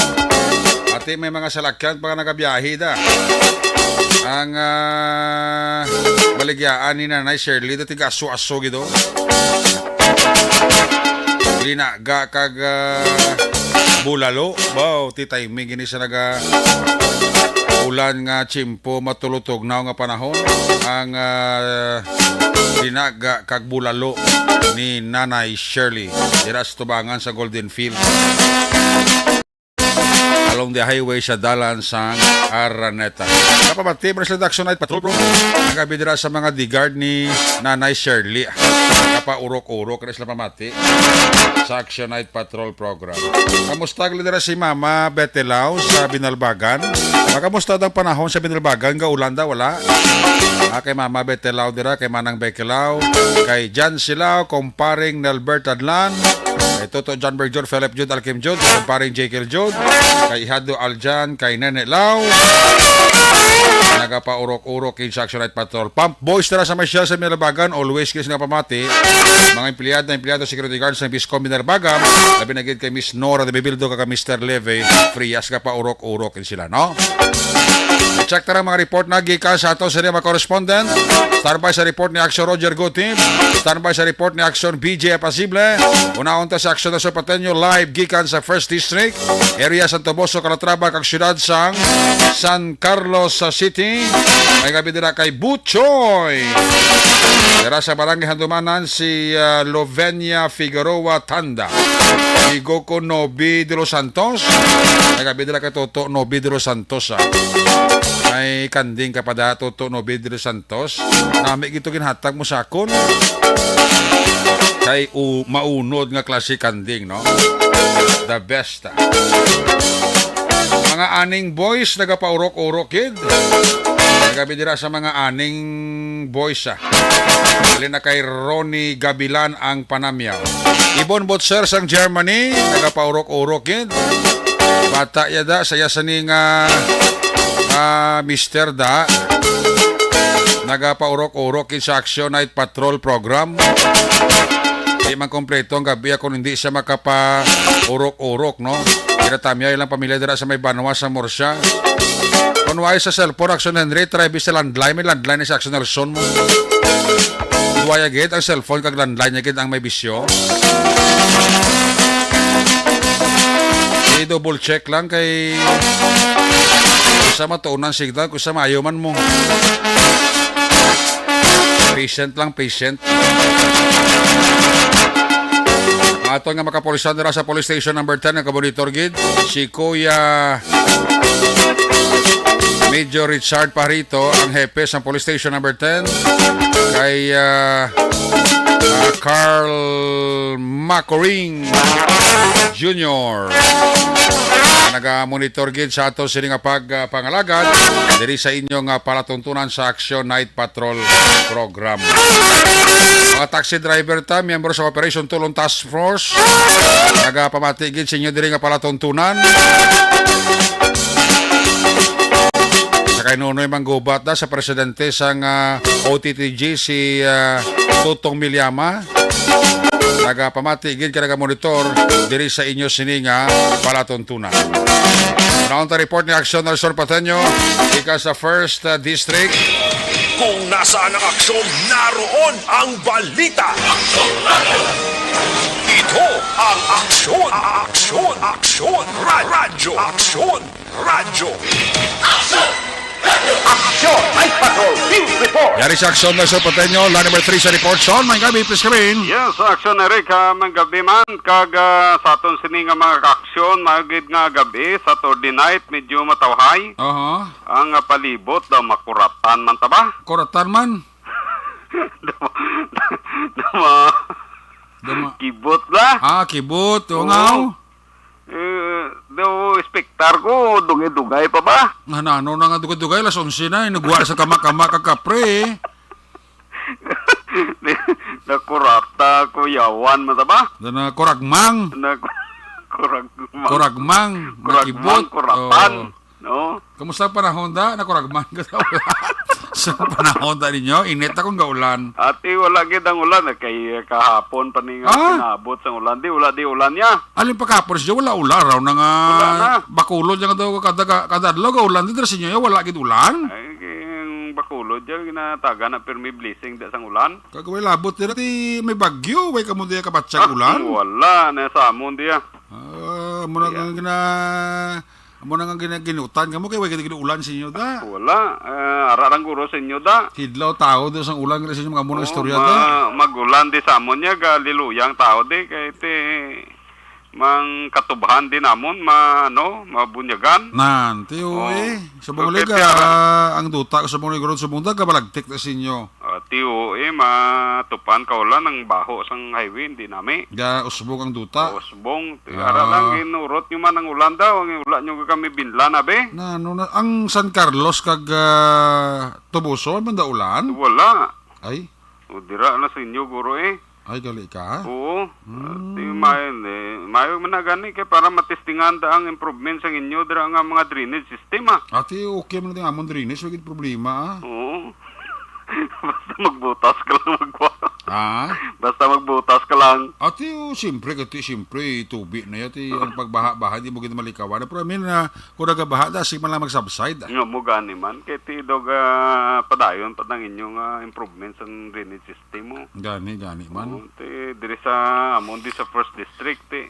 Ati may mga salakyan pa nga nagabiyahe da. Ang, uh, baligyaan ni Nanay Shirley, dati gaso-aso gid, oh. Linaga kag, ah, bulalo. Wow, ti timing gini sa naga ulan nga tiyempo, matulutugnaw nga panahon. Ang, ah, linaga kag bulalo ni Nanay Shirley dira sa tubangan sa Golden Field. Along the highway sa dalan sang Araneta. Kapamati, Brazil Action Night Patrol Program. Nagabi dira sa mga digard ni Nanay Shirley. Kapaurok-urok na sila pamati sa Action Night Patrol Program. Kamusta gali dira si Mama Betelao sa Binalbagan? Makamusta daw ang panahon sa Binalbagan? Gaulan daw, wala? Ah, kay Mama Betelao dira, kay Manang Bekelao, kay Jan Silao, Kumparing Nelbert Adlan, kay Toto John Berjud, Philip Jud, Alkim Jud, kay Kumparing Jekyll Jud, kay Ihado Aljan, kay Nene Lao. Nagapaurok-urok in sa Action Night Patrol. Pump Boys dira sa Marshall sa Binalbagan, always kinis nga pamati. Mga empleyado, empleyado, security guards sa Biscom Binalbagan, labi na gid kay Miss Nora de Bibildo kag Mister Leve Frias, gapaurok-urok in sila, no? Check tara mga report na gikan sa ato sa mga correspondent. Standby sa report ni Action Roger Gutim. Standby sa report ni Action B J Apasible. Unahon ta sa Action na Supateño live gikan sa First District, area Santo Boso, Calatrava, kag siyudad sang San Carlos sa City. May gabi dira kay Butchoy. Dira sa Barangay Handumanan si, ah, Lovenia Figueroa Tanda. Igo ko Nobi de los Santos. May gabi dira kay Toto Nobi de los Santos, ah. May kanding ka pa da, Toto Nobi de los Santos. Nami gito ginhatag mo sa akon. Kay u-, maunod nga klase kanding, no? The best. Mga aning boys, nagapaurok-urok gid. Nagabi dira sa mga aning boys, ah. Dali na kay Ronnie Gabilan ang panamyaw. Ibon Butcher sang Germany, nagapaurok-urok gid. Bata yada, saya sa ni nga, ah, mister da. Nagapaurok-urok gid sa Action Night Patrol program. Di man kompleto ang gabi kung hindi siya makapaurok-urok, no? Kinatamya ilang pamilya dira sa may banwa sa Murcia. Kung wala sa cellphone, Action Henry, try bi sa landline. May landline ni sa Action Nelson mo. Duwaya gid ang cellphone kag landline niya gid ang may bisyo. I-double check lang kay sa matuunan signal, kung sa maayo man mo. Patient lang, patient. Ang aton nga makapulisan dira sa Police Station Number ten, nagabonitor gid si Kuya Major Richard Pajarito, ang hepe sa Police Station Number ten, kay, ah, ah, Carl Macoring Junior. naga-monitor gid sa ato sini nga pag, ah, pangalagad diri sa inyong, ah, palatuntunan sa Action Night Patrol Program. Mga taxi driver ta, miyembro sa Operation Tulong Task Force, nagapamati gid sa inyo diri nga palatuntunan. Sa kay Nunoy Manggubat na sa presidente sang, ah, O T T G, si, ah, Tutong Milyama. Nagapamati gid ka nagamonitor diri sa inyo sini nga palatuntunan. Naon ta report ni Aksyon Nelson Pateño, ika sa First, ah, District. Kung nasaan ang aksyon, naroon ang balita. Ito ang Aksyon, Aksyon, Aksyon, Ra-, Radyo, Aksyon, Radyo. Aksyon! May Patrol Field Report! Yari sa Aksyon, Nelson Pateño, line number three sa report. Sean, may gabi, please come in. Yes, Aksyon, Eric, ah, may gabi man, kag, ah, sa aton sini nga mga kaaksyon, mayo gid nga gabi, Saturday night, medyo matawhay. Aha. Ang, ah, palibot daw, makuratan man ta ba? Kuratan man. Dama, dama, Dama. Kibot ba? Ah, kibot. Oo, Oo. nga, oh. Eh, daw, espektar ko, dugay-dugay pa ba? Nga na, ano na nga dugay-dugay, alas onse na, eh, nagwa sa kama-kama ka kapre, eh. Nakurata ko, yawan man ta ba? Na, na kuragmang. Na, kuragmang. Kuragmang, Kuragmang, nakibot. Kuratan. Oo. No? Kamusta ang panahon da? Nakuragmang ka sa ulan? Sa panahon da ninyo, init akong gaulan. Ati, wala gid ang ulan. Kay kahapon pa ni nga Ah? pinabot sang ulan. Di, wala di ulan niya. Alin pa kahapon siya, wala ulan. Raw na nga Wala na. Bacolod niya daw kada, kada, kada adlaw gaulan. Di dira sa inyo, wala gid ulan. Ay, kay ang Bacolod, diya, ginataga na pirmi blessing da sang ulan. Kag way labot dira, ti may bagyo, way kamo diya kabatsag Ah, ulan. wala na sa amon diya. Ah, muna Ayan. nga gina, muna nga gina, ginutan kamo kay way gid ulan sa inyo da. Wala. Ah, ara rang guro sa inyo da. Hidlaw tao do sang ulan gid sa inyo, mga muna Oo, istorya ma-, da. Magulan di sa amon niya, galiluyang tao di kay ti mang katubhan din amon ma, ano, mabunyagan. Nan, tiyo Oo. eh. Sa Okay, Bangladesh, tiara. ah, ang duta ko sa Bangladesh, sa munda, kabalagtik na sa inyo. Ah, tiyo eh, matupan ka ulan ang baho sang highway, hindi nami. Ga usbong ang duta. Usbong. Ti-, Ah. ara lang, ginurot nyo man ang ulan daw, ang wala nyo kami binlan, abi. Na, ano na, ang San Carlos kag, ah, Toboso, ay man da ulan? Wala. Ay. O, dira na sa inyo, guro eh. Ay, gali ka? Oo. Hmm. Ti, mayo, eh, mayo man na gani kay para matistingan da ang improvement sang inyo dira nga mga drainage system, ah. Ati, okay man ang amon drainage, wala gid problema, ah. Oo. Basta magbutas ka lang, magwa-, Ah? Basta magbutas ka lang. Ati, oh, siyempre, kati, siyempre, tubi na yati. Ang pagbaha-baha, di mo gid malikawan. Pero, I mean, ah, kung nagabaha, da, sige man lang mag-subside, ah. Nga mo gani man, kay ti dog, ah, padayon pa ang inyong, ah, improvements ang drainage system mo. Gani, gani man. Oo, ti, diri sa, amon di sa first district, ti.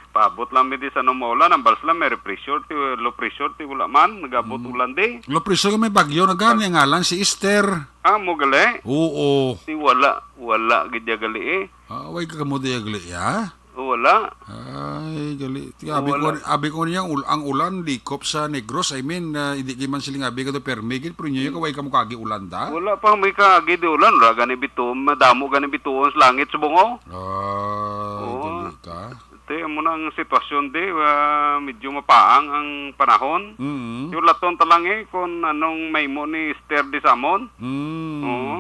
Paabot lang mi di sa nung maulan, ang bals lang may pressure, ti, low pressure, ti, wala man, nag-abot Mm. ulan di. Low pressure may bagyo na gani, ang ngalan si Esther. Ah, mo gali? Oo. Ti, wala, wala, gid ya gali eh. Ah, way ka mo di ya gali, ah? Wala. Ay, gali. Ti, abi ko, Wala. abi ko niya, ul-, ang ulan, likop sa Negros, I mean, ah, hindi gid man siling abi ka do, permi gid, pero inyo yung kaway ka mo kagi ulan da? Wala pa, may kagi di ulan, wala gani bituon, madamo gani bituon sa langit sa bungo. Ah, Oo. gali ka. Ti, amo na ang sitwasyon di, ah, medyo mapaang ang panahon. Mm. Yung laton ta lang eh, kung anong may mo ni Esther di sa amon. Mm. Oo.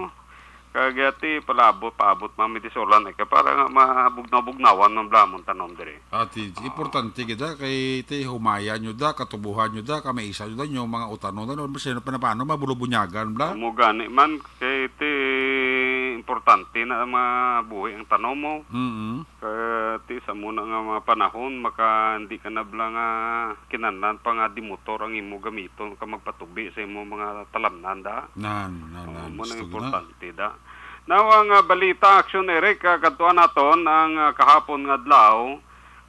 Kag, ah, ti, palabot, paabot man mi di sa ulan, eh, kay para nga mabugnaw-bugnawan man bala amon tanom diri. Ati, Ah. importante kita kay ti humaya nyo da, katubuhan nyo da, kamaisa nyo da, yung mga utanon da, no? Kasi na, paano, mabulubunyagan bala? Amo gani man, kay ti, importante na mabuhi ang tanom mo. Mm. Kay ti, sa muna nga mga panahon, maka, hindi ka na bala nga kinahanglan pa nga di motor ang imo gamiton ka magpatubi sa imo mga talamnan da. Nan, nan, Oo, nan. mo na Gusto ko na. importante da. Now, ang, ah, balita, Action Eric, ah, kadtuan naton ang, ah, kahapon nga adlaw,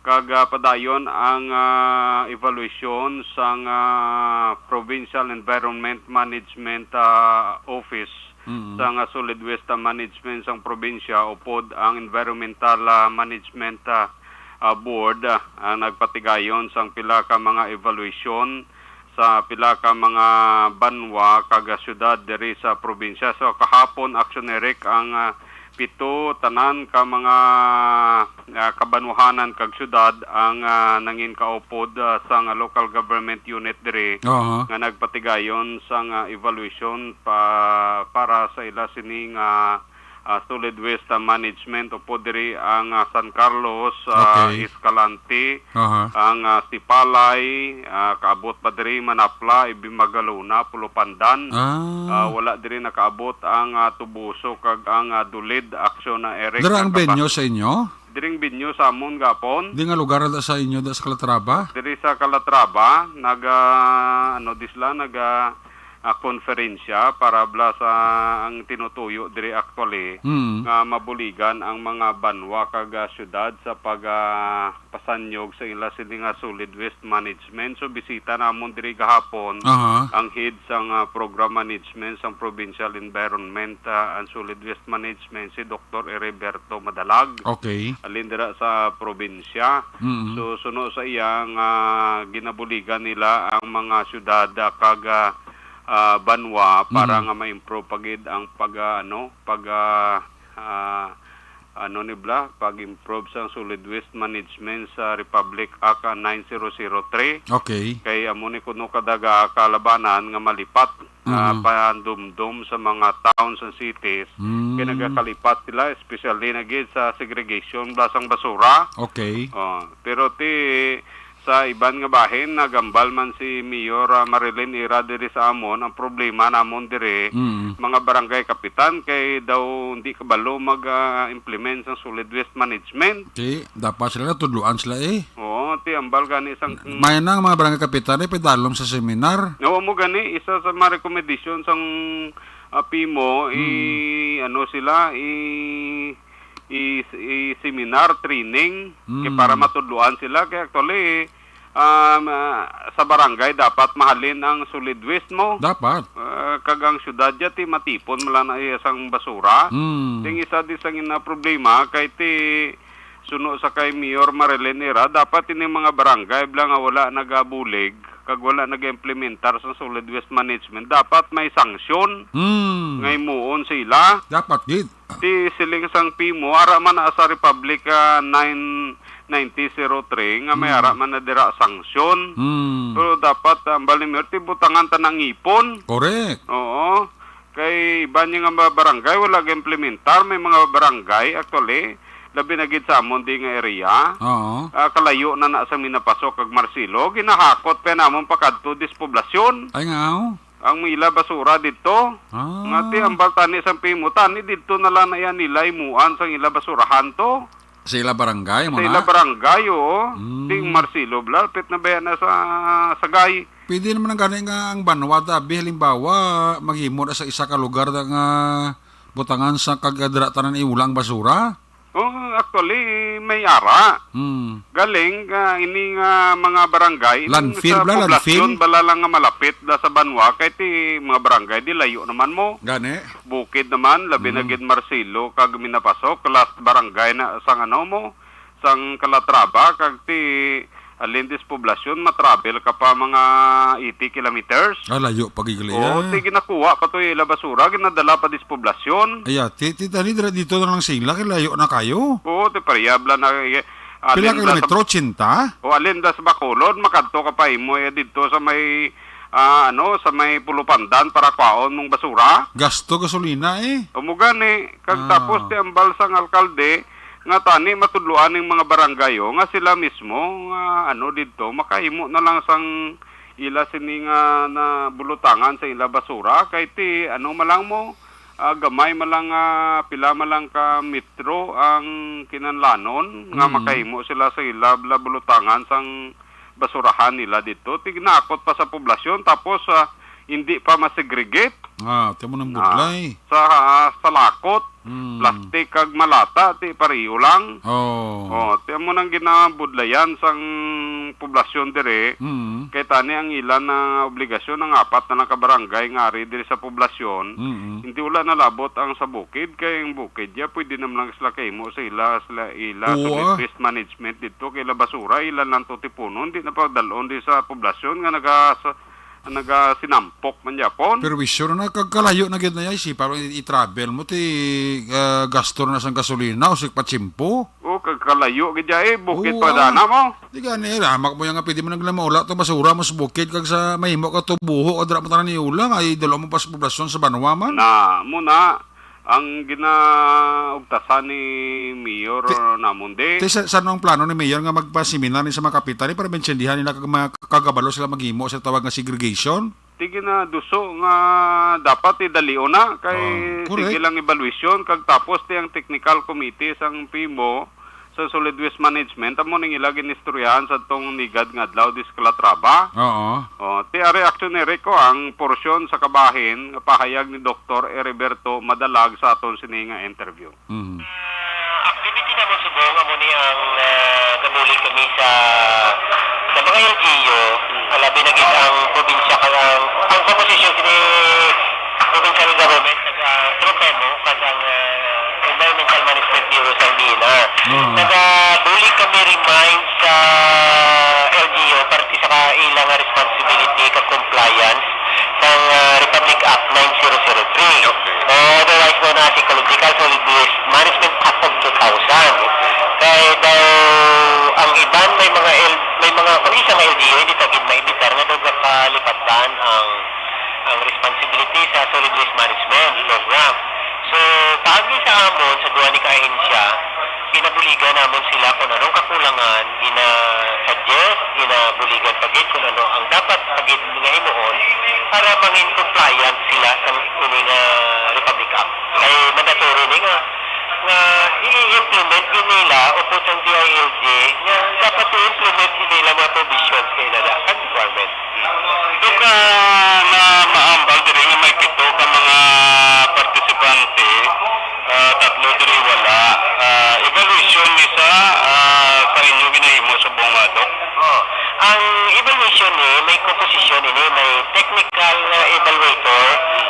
kag, ah, padayon ang, ah, evaluation sang, ah, Provincial Environment Management, ah, Office Mm. sang, ah, Solid Waste, ah, Management sang probinsya, upod ang Environmental, ah, Management, ah, ah, Board, ah, ang nagpatigayon sang pila ka mga evaluation sa pila ka mga banwa kag syudad diri sa probinsya. So, kahapon, Action Eric, ang, ah, pito tanan ka mga, ah, kabanwahanan kag syudad ang, ah, nangin kaupod, ah, sang local government unit diri Aha. nga nagpatigayon sang, ah, evaluation pa, para sa ila sining, ah, ah, solid waste, ah, management. Upod diri ang, ah, San Carlos, ah, Okay. Escalante, Aha. ang, ah, Sipalay, ah, kaabot pa diri Manapla, Ibimag Luna, Pulo Pandan. Ah. Ah, wala diri nakaabot ang, ah, Tubuso kag ang, ah, Dulid, Aksyon na Eric Dira ang nagkaba- venue sa inyo? Diring venue sa amon gapon. Di nga lugar da sa inyo, da sa Calatrava? Diri sa Calatrava, naga, ano, di sila, naga, ah, konferensya para bala sa ang tinutuyo diri actually Mm. nga mabuligan ang mga banwa kag, ah, syudad sa pag, ah, pasanyog sa ila sini nga solid waste management. So, bisita namon diri gahapon Aha. ang head sang, ah, program management sang Provincial Environment, ah, and Solid Waste Management, si Doktor Heriberto Madalag. Okay. Alin dira sa probinsya. Mm. So, suno sa iya nga ginabuligan nila ang mga syudad, ah, kag, ah, ah, banwa para Mhm. nga ma-improve pa gid ang pag, ah, ano, pag, ah, ah, ano ni bala, pag-improve sa solid waste management sa Republic Act, ah, nine zero zero three. Okay. Kay amo ni kuno kadaga kalabanan nga malipat, ah, Mhm. pandumdom sa mga towns and cities. Mm. Kay nagakalipat sila, especially na gid sa segregation bala sang basura. Okay. Oh, pero ti sa iban nga bahin, nagambal man si Mayor, ah, Marilyn Ira diri sa amon. Ang problema namon diri, Mm. mga barangay kapitan, kay daw hindi kabalo mag, ah, implement sang solid waste management. Di, dapat sila natudloan sila eh. Oo, ti ambal gani sang May nang mga barangay kapitan eh, pidalom sa seminar. Oo, mo gani, isa sa mga recommendation sang, ah, PIMO, i-, Hmm. ano sila, i-, i-, i-seminar, training, kay Hmm. para matudloan sila. Kay actually, um, ah, sa barangay dapat mahalin ang solid waste mo. Dapat. Ah, kag ang syudad dya, ti matipon mo lang na iya sang basura. Hmm. Ting isa di sang ina problema, kay ti suno sa kay Mayor Marilyn Ira, dapat ini mga barangay bala nga wala nagabulig, kag wala nag-implementar sa solid waste management, dapat may sanksyon Hmm. nga himuon sila. Dapat gid. Ti siling sang PIMO, ara man na sa Republic, ah, nine ninety zero three, nga may Hmm. ara man na dira sanksyon. Hmm. Pero dapat, ah, ang Balimir, ti butangan ta ng ipon. Correct. Oo. Kay iban niya nga mga barangay, wala ga-implementar. May mga barangay, actually, labi na gid sa amon di nga area. Oo. Ah, kalayo na na sa Minapasok kag Marcelo, ginahakot pa namon pakadto dis poblasyon. Ay nga, oh. Ang ila basura didto. Ah. Nga ti ambal tani sang PIMO, tani didto na lang na yan nila imuan sang ila basurahan to. Sa ila barangay mo Sa ila na? barangay, oo. Mm. Ting Marcelo, bala, lapit na ba yan na sa Sagay? Pwede naman ang gani nga ang banwa, tabi, halimbawa, maghimo na sa isa ka lugar na nga butangan sa kag dira tanan iulang basura? Oh, actually, may ara. Hmm. Galing, ah, ini nga mga barangay, ining Landfill, sa bala, poblasyon, landfill? bala lang nga malapit da sa banwa, kay ti mga barangay, di layo naman mo. Gani? Bukid naman, labi na Hmm. gid Marcelo, kag Minapasok, last barangay na sang ano mo, sang Calatrava, kag ti Alindis Poblacion, matravel ka pa mga eighty kilometers. Ah, layo pa gid gali, Oo, ah. ti ginakuha pa to ila basura, ginadala pa dis poblasyon. Aya, ti, ti, tani dira dito na lang sila, kay layo na kayo. Oo, ti pariyabla na, eh, Pila alin ka na sa kilometro? Ochenta? O alin da sa Bacolod, makadto ka pa imo, eh, dito sa may, ah, ano, sa may Pulupandan para kwaon mong basura. Gasto gasolina, eh. O mo gani, kag Ah. tapos ti ambal sang alkalde, nga tani matudloan ning mga barangay, oh, nga sila mismo nga, ano, didto makahimo na lang sang ila sini nga na bulutangan sa ila basura, kay ti, ano, malang mo, ah, gamay malang, ah, pila malang ka metro ang kinahanglanon nga Mm. makahimo sila sa ila bala bulutangan sang basurahan nila didto. Ti ginakot pa sa poblasyon, tapos, ah, hindi pa masegregate. Ah, ti amo nang Na, budlay. sa, ah, salakot, Mm. plastic kag malata, ti pareho lang. Oh. Oh, ti amo nang ginabudlayan sang poblasyon diri. Mm. Kay tani ang ilan na obligasyon ang apat na lang ka barangay nga ari diri sa poblasyon. Mm. Hindi wala nalabot ang sa bukid, kay ang bukid ya pwede naman lang sila kahimo sa ila, sila ila Oo, sa ah. waste management dito, kay la basura, ila lang to tipunon, di na pagdalon di sa poblasyon nga naga sa, Nagasinampok man gyapon. Pero wisyo na, kag kalayo na gid na, ay, sipa i-, i-travel mo, ti, ah, gasto na sang gasolina o sig patsimpo. O, kag kalayo gid ya, eh, bukid Oo, pa ah. dana mo. Di gani, eh, ramak mo yan nga pwede mo nang maula to basura mo sa bukid, kag sa mahimo ka tubuho, kag dira mo tanan iula, nga idalo mo pa sa poblasyon sa banwa man. Na, mo na, ang ginaugtasan ni Mayor Ti-, namon di. Ti, sa, sa ano ang plano ni Mayor nga magpaseminar ni sa mga kapitan, eh, para maintindihan nila kag mga kagabalo sila maghimo sa tawag nga segregation? Ti ginaduso nga dapat idalion na kay Ah, correct. sige lang evaluation kag tapos ti ang technical committee sang P M O sa Solid Waste Management amo ning ila ginistoryahan sa tong nigad nga adlaw di sa Calatrava. Oo. Oh, ti ari aksyon ni Rico ang porsyon sa kabahin nga pahayag ni Doktor Heriberto Madalag sa aton sini nga interview. Mhm. Ah, activity namon subong amo ni ang, ah, gabulig kami sa, sa mga L G U, ah, labi na gid ang probinsya kag ang, ang komposisyon sini provincial government, nag, ah, through P M O, kag ang, ah, Environmental Management Bureau sa D N R. Mhm. Nagabulig kami remind sa L G U parte sa ka-, ila nga responsibility kag compliance sang, ah, Republic Act nine zero zero three. Okay. O otherwise known as Ecological Solid Waste Management Act of two thousand. Kay daw ang iban may mga L-, may mga, kung isa nga L G U, hindi ta gid maimbitar nga daw gapalipatan ang, ang responsibility sa solid waste management program. So, paagi sa amon, sa duha ni ka ahensya, pinabuligan namon sila kung anong kakulangan, gina-suggest, ginabuligan pa gid kung ano ang dapat pa gid nga himuon para mangin compliant sila sa ini nga Republic Act. Kay mandatory ni nga, nga i-implement gid nila upod sang D I L G nga dapat i-implement gid nila mga provisions kay nada ang requirement. Dok, ah, na maambal diri nga may pito ka mga partisipante, ah, tatlo diri wala. Ah, evaluation ni sa, ah, sa inyo ginahimo subong, ah, Dok? Oh, ang evaluation ni may composition ini, may technical nga evaluator.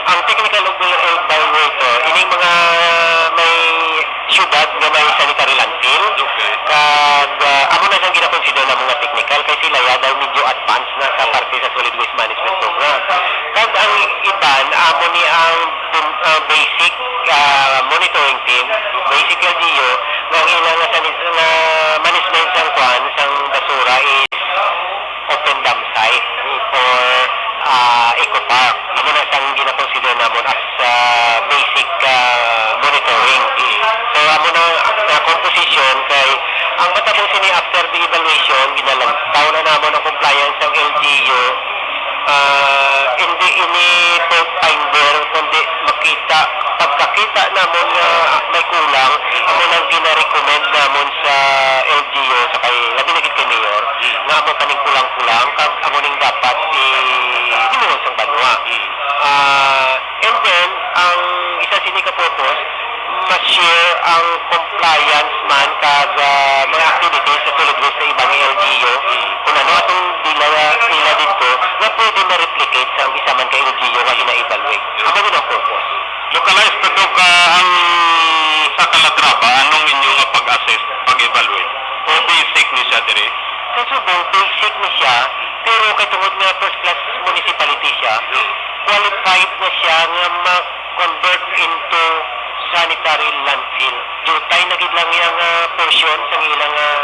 Ang technical eval-, evaluator, ini mga may syudad nga may sanitary landfill. Okay. Kag, ah, amo na siyang ginakonsider na mga technical kay sila ya daw medyo advanced na sa parte sa solid waste management program. Kag ang iban, amo ni ang, ah, basic, ah, monitoring team, basic L G U, nga ang ilang nga sa, nga management sang kwan, sang basura is open dump site or, ah, eco park. Amo na sang ginakonsider namon as, ah, basic, ah, monitoring. So, amo na ang, ah, composition kay ang matabo sini after the evaluation, ginalantaw na namon ang compliance sang L G U. Ah, hindi ini fault finder, kundi makita, pagkakita namon nga may kulang, amo nang gina-recommend namon sa L G U, sa kay, labi na gid kay Mayor, nga amo pa ning kulang-kulang, kag amo ning dapat i-, himuon sang banwa. Ah, and then, ang isa sini ka purpose, ma-share ang compliance man kag, ah, mga activities sa solid waste sa ibang L G U, kung ano atong dila nila didto, nga pwede ma-replicate sa isa man ka L G U nga gina-evaluate. Amo gid ang purpose. Localized na to ka ang sa Calatrava, anong inyo nga pag-assess, pag-evaluate? O basic ni siya diri? Sa Subo, basic ni siya, pero kay tungod nga first class municipality siya, qualified na siya nga ma-convert into sanitary landfill. Diutay na gid lang iya nga portion sang ilang, ah,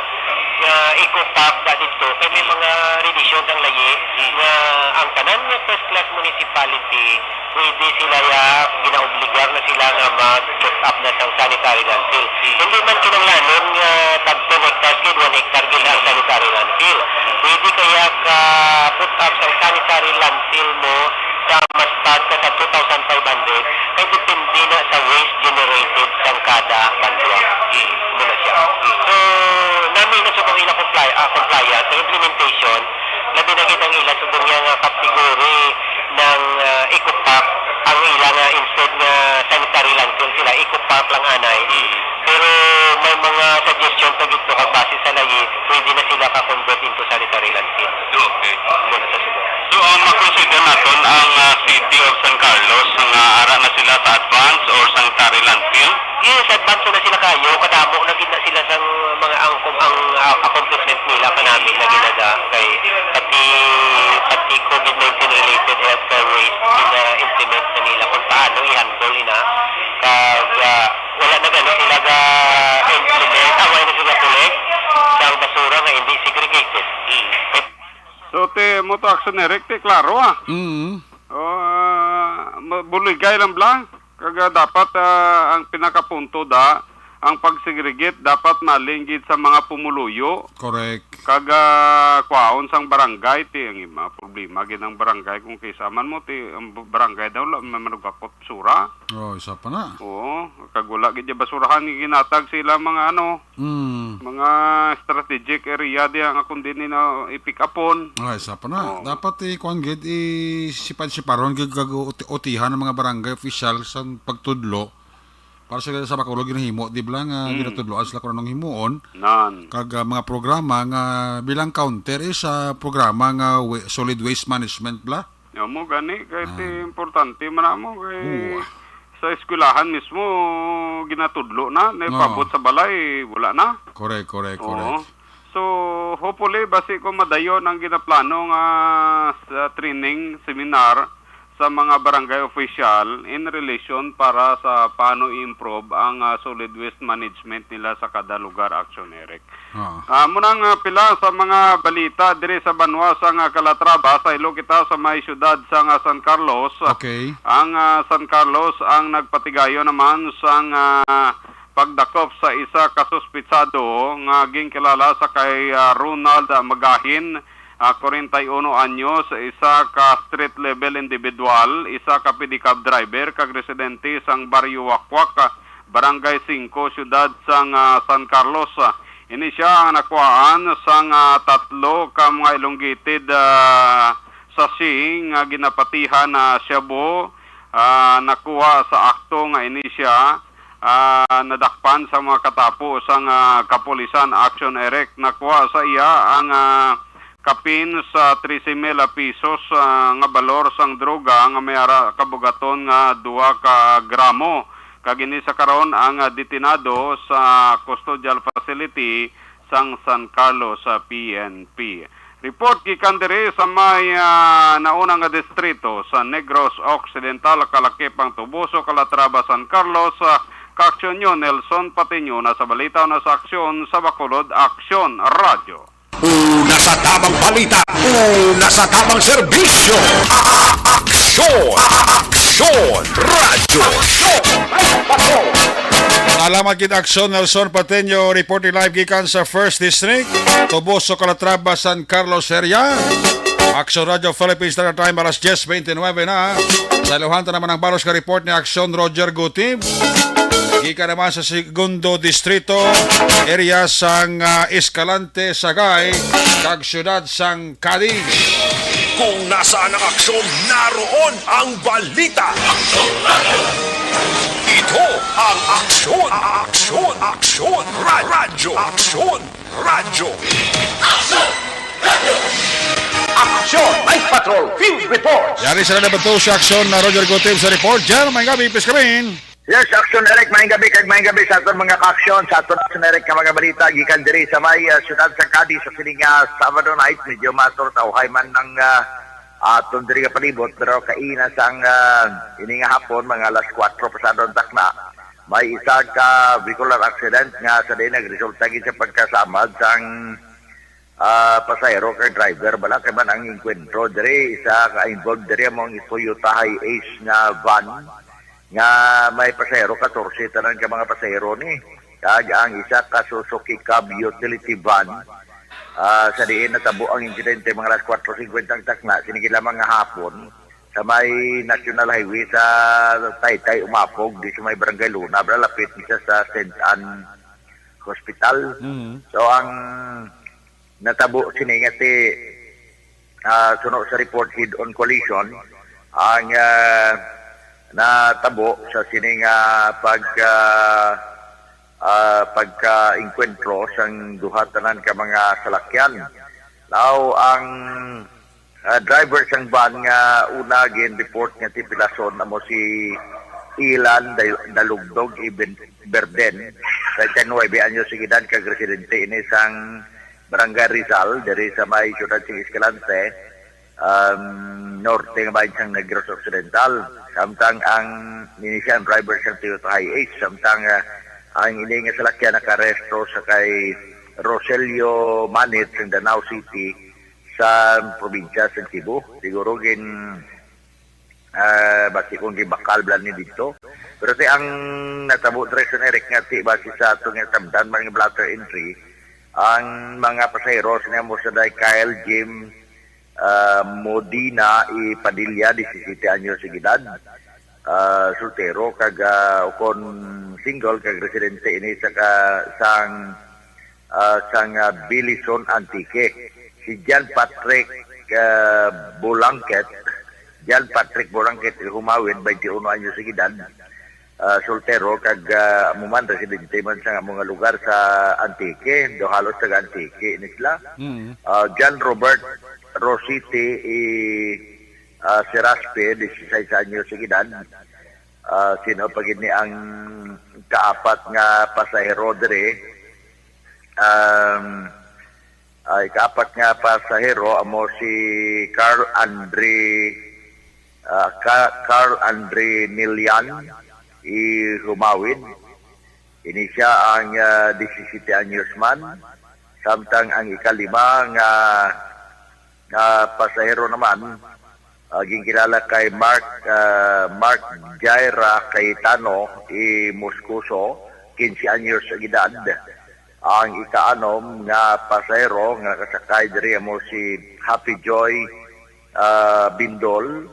nga eco park da didto, kay may mga revision sang layi nga ang tanan nga first class municipality, pwede sila ya, ginaobligar na sila nga mag-put up na sang sanitary landfill. Hindi man kinahanglanon nga tag ten hectares gid, one hectare gid ang sanitary landfill. Pwede kaya ka put up sang sanitary landfill mo sa mas taas ka sa two thousand five hundred, kay depende na sa waste generated sang kada banwa. Amo na siya. So, nami na subong ila compli-, ah, compliance sa implementation, labi na gid ang ila subong niya nga category ng, ah, eco park, ang ila nga instead nga sanitary landfill sila, eco park lang anay. Pero may mga suggestion pa gid to kag base sa layi, pwede na sila ka-convert into sanitary landfill. Okay. Muna sa Subo. So, ang makonsider naton ang, ah, City of San Carlos nga ara na sila sa advance or sanitary landfill? Yes, advance na sila kayo. Kadamo na gid na sila sang mga ang, ang, ah, accomplishment nila kanami na ginaga kay pati, pati covid nineteen related So, ti, mo to, Action Eric, ti, klaro, ah. Mm. O, ah, ma-, buligay lang bala. Kag, ah, dapat, ah, ang pinakapunto da, ang pag-segregate dapat malin gid sa mga pumuluyo. Correct. Kag, ah, kwaon sang barangay, ti, ang mga problema gid ang barangay kung kisa man mo, ti, ang barangay daw, la, may manugapot basura. Oh, isa pa na. Oo, kag wala gid yung basurahan nga ginatag sila mga ano, Mm. mga strategic area diya nga kung din na i-pick upon. Ah, isa pa na. Oo. Dapat, eh, kuwan gid, eh, sipad-siparon gid kag uti-, utihan ang mga barangay official sa pagtudlo para sa, sa Bacolod ginahimo, di ba, nga Mm. ginatudloan sila kung anong himuon. Nan. Kag, ah, mga programa nga bilang counter is sa programa nga wa-, solid waste management bala. Amo gani, kay Ah. ti importante man amo, kay Oo, ah. sa eskwelahan mismo, ginatudlo na, na Oo. Pabot sa balay, wala na. Correct, correct, Oo. correct. So, hopefully, basi ko madayon ang ginaplano nga sa training seminar sa mga barangay official in relation para sa paano i-improve ang, ah, solid waste management nila sa kada lugar, Action Eric. Oo. Ah, muna nga pila sa mga balita diri sa banwa sang Calatrava, sa ilo kita sa may siyudad sang San Carlos. Okay. Ang, ah, San Carlos ang nagpatigayon naman sang, ah, pagdakop sa isa ka suspitsado nga ginkilala sa kay, ah, Ronald Magahin, ah, kwarenta y uno anyos, isa ka street level individual, isa ka pedicab driver kag residente sang Baryo Wakwak, Barangay Singko, siyudad sang, ah, San Carlos. Ini sia ang nakuhaan sang, ah, tatlo ka mga elongated, ah, sachet nga ginapatihan na shabu, ah, nakuha sa akto nga ini sia, ah, nadakpan sa mga katapo sang, ah, kapulisan. Action Eric, nakuha sa iya ang, ah, kapin sa trese mil pesos, ah, nga balor sang droga nga may ara kabugaton nga dua ka gramo. Kag ini sa karon ang, ah, detenado sa custodial facility sang San Carlos sa P N P. Report gikan diri sa may, ah, nauna nga distrito sa Negros Occidental, kalakip ang Toboso, Calatrava, San Carlos, ah, ka-aksyon nyo, Nelson Patiño, na sa balita na sa aksyon sa Bacolod Aksyon Radyo. Una sa tamang balita, una sa tamang serbisyo. A-, a-, aksyon, aksyon, radyo. Salamat gid, Aksyon Nelson Pateño, reporting live gikan sa First District, Toboso, Calatrava, San Carlos area. Aksyon Radyo Philippines Standard Time, alas diyes beintinuebe na. Sa ilohan ta naman ang balos nga report ni Aksyon Roger Gutib. Gikan naman sa Segundo Distrito, area sang, ah, Escalante, Sagay, kag siyudad sang Cadiz. Kung nasaan ang aksyon, naroon ang balita. Ito ang Aksyon, Aksyon, Aksyon, Ra-, Radyo, Aksyon, Radyo. Aksyon Night Patrol Field Report. Yari sila na ba to sa aksyon na Roger Gutib sa report? Diyan, may gabi, please come in. Yes, Aksyon Eric, maayong gabi, kag maayong gabi sa aton mga ka-aksyon, sa aton Aksyon Eric nga mga balita, gikan diri sa may, ah, siyudad sa Cadiz, sa sining, ah, Sabado night, medyo matur tawhay man ang, ah, aton diri nga palibot, pero kaina sang, ah, ini nga hapon, mga alas kuwatro pasado ang takna, may isa ka vehicular accident nga sa diin nagresulta gid sa pagkasamad sang, ah, pasahero kag driver bala, kay man ang engkwentro diri, isa ka involved diri amo ang Toyota Hiace nga van nga may pasahero, katorse tanan ka mga pasahero ni, kag ang isa ka Suzuki Cab utility van. Ah, sa diin natabo ang insidente mga alas kuwatro singkwenta ang takna, sini gid lamang nga hapon, sa may National Highway sa Taytay Umapog, di sa may Barangay Luna, bala, lapit ni sa Saint Ann Hospital. Mhm. So, ang natabo sini nga ti, ah, suno sa report, head-on collision ang, ah, natabo sa sini nga pag, ah, ah, pagka-engkwentro sang duha tanan ka mga salakyan. Now, ang, ah, driver sang van nga una gin-report nga tipilason amo si Ilan Dal-, Dalugdog Iben-, Berden, treinta y nueve anyos ang edad, kag residente ini sang Barangay Rizal, diri sa may siyudad sa Escalante, um, norte nga bahin sang Negros Occidental. Samtang ang ini siya ang driver sang Toyota Hiace, samtang, ah, ang ini nga salakyan nakaresto sa kay Roselio Manit sa Danao City sa probinsya sa Cebu. Siguro gin, ah, basi kung gibakal bala ni dito. Pero ti ang natabo diri sa Eric nga ti basi sa ato nga tamdan man nga blotter entry, ang mga pasahero sa namo sa Day Kyle Jim, ah, Modina i Padilla, disisiyete anyos ang edad. Ah, soltero kag, ah, ukon single kag residente ini sa ka, sang, ah, sang, ah, Bilison, Antique. Si John Patrick, ah, Bulangket, John Patrick Bulangket Humawid, twenty-one anyos ang edad. Ah, soltero kag, ah, amo man residente man sa amo nga lugar sa Antique, do halos taga Antique ni sila. Mm. Ah, John Robert Rosite i, ah, Seraspe, disisais anyos ang edad. Ah, sino pa gid ni ang kaapat nga pasahero diri? Um, ah, ikaapat nga pasahero amo si Carl Andre, ah, Ka- Carl Andre Nilian i Humawid. Ini siya ang, ah, disisiyete anyos man, samtang ang ikalima nga, nga pasahero naman, ah, ginkilala kay Mark, ah, Mark Jaira Cayetano i Moscoso, quince anyos ang edad. Ang ikaanom nga pasahero nga nakasakay diri amo si Happy Joy, ah, Bindol.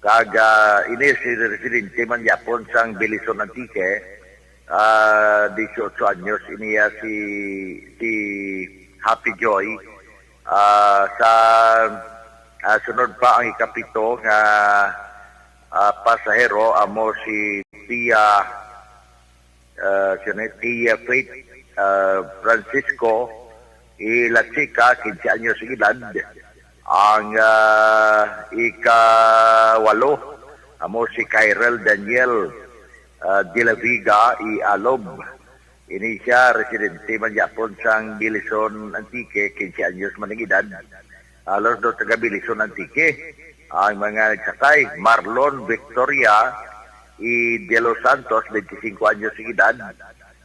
Kag, ah, ini si residente man yapon sang Belison, Antique. Ah, dieciocho anyos iniya si, si Happy Joy. Ah, sa, ah, sunod pa ang ikapito nga, ah, pasahero amo si Tia, ah, sino ni Tia Faith, ah, Francisco i La Chica, quince anyos ang edad. Ang, ah, ikawalo amo si Kyrel Daniel, ah, de la Vega i Alob. Ini siya residente man yapon sang Belison, Antique, quince anyos man ang edad. Halos do taga Belison, Antique. Ang mga nagsakay, Marlon Victoria i De Los Santos, twenty-cinco anyos ang edad,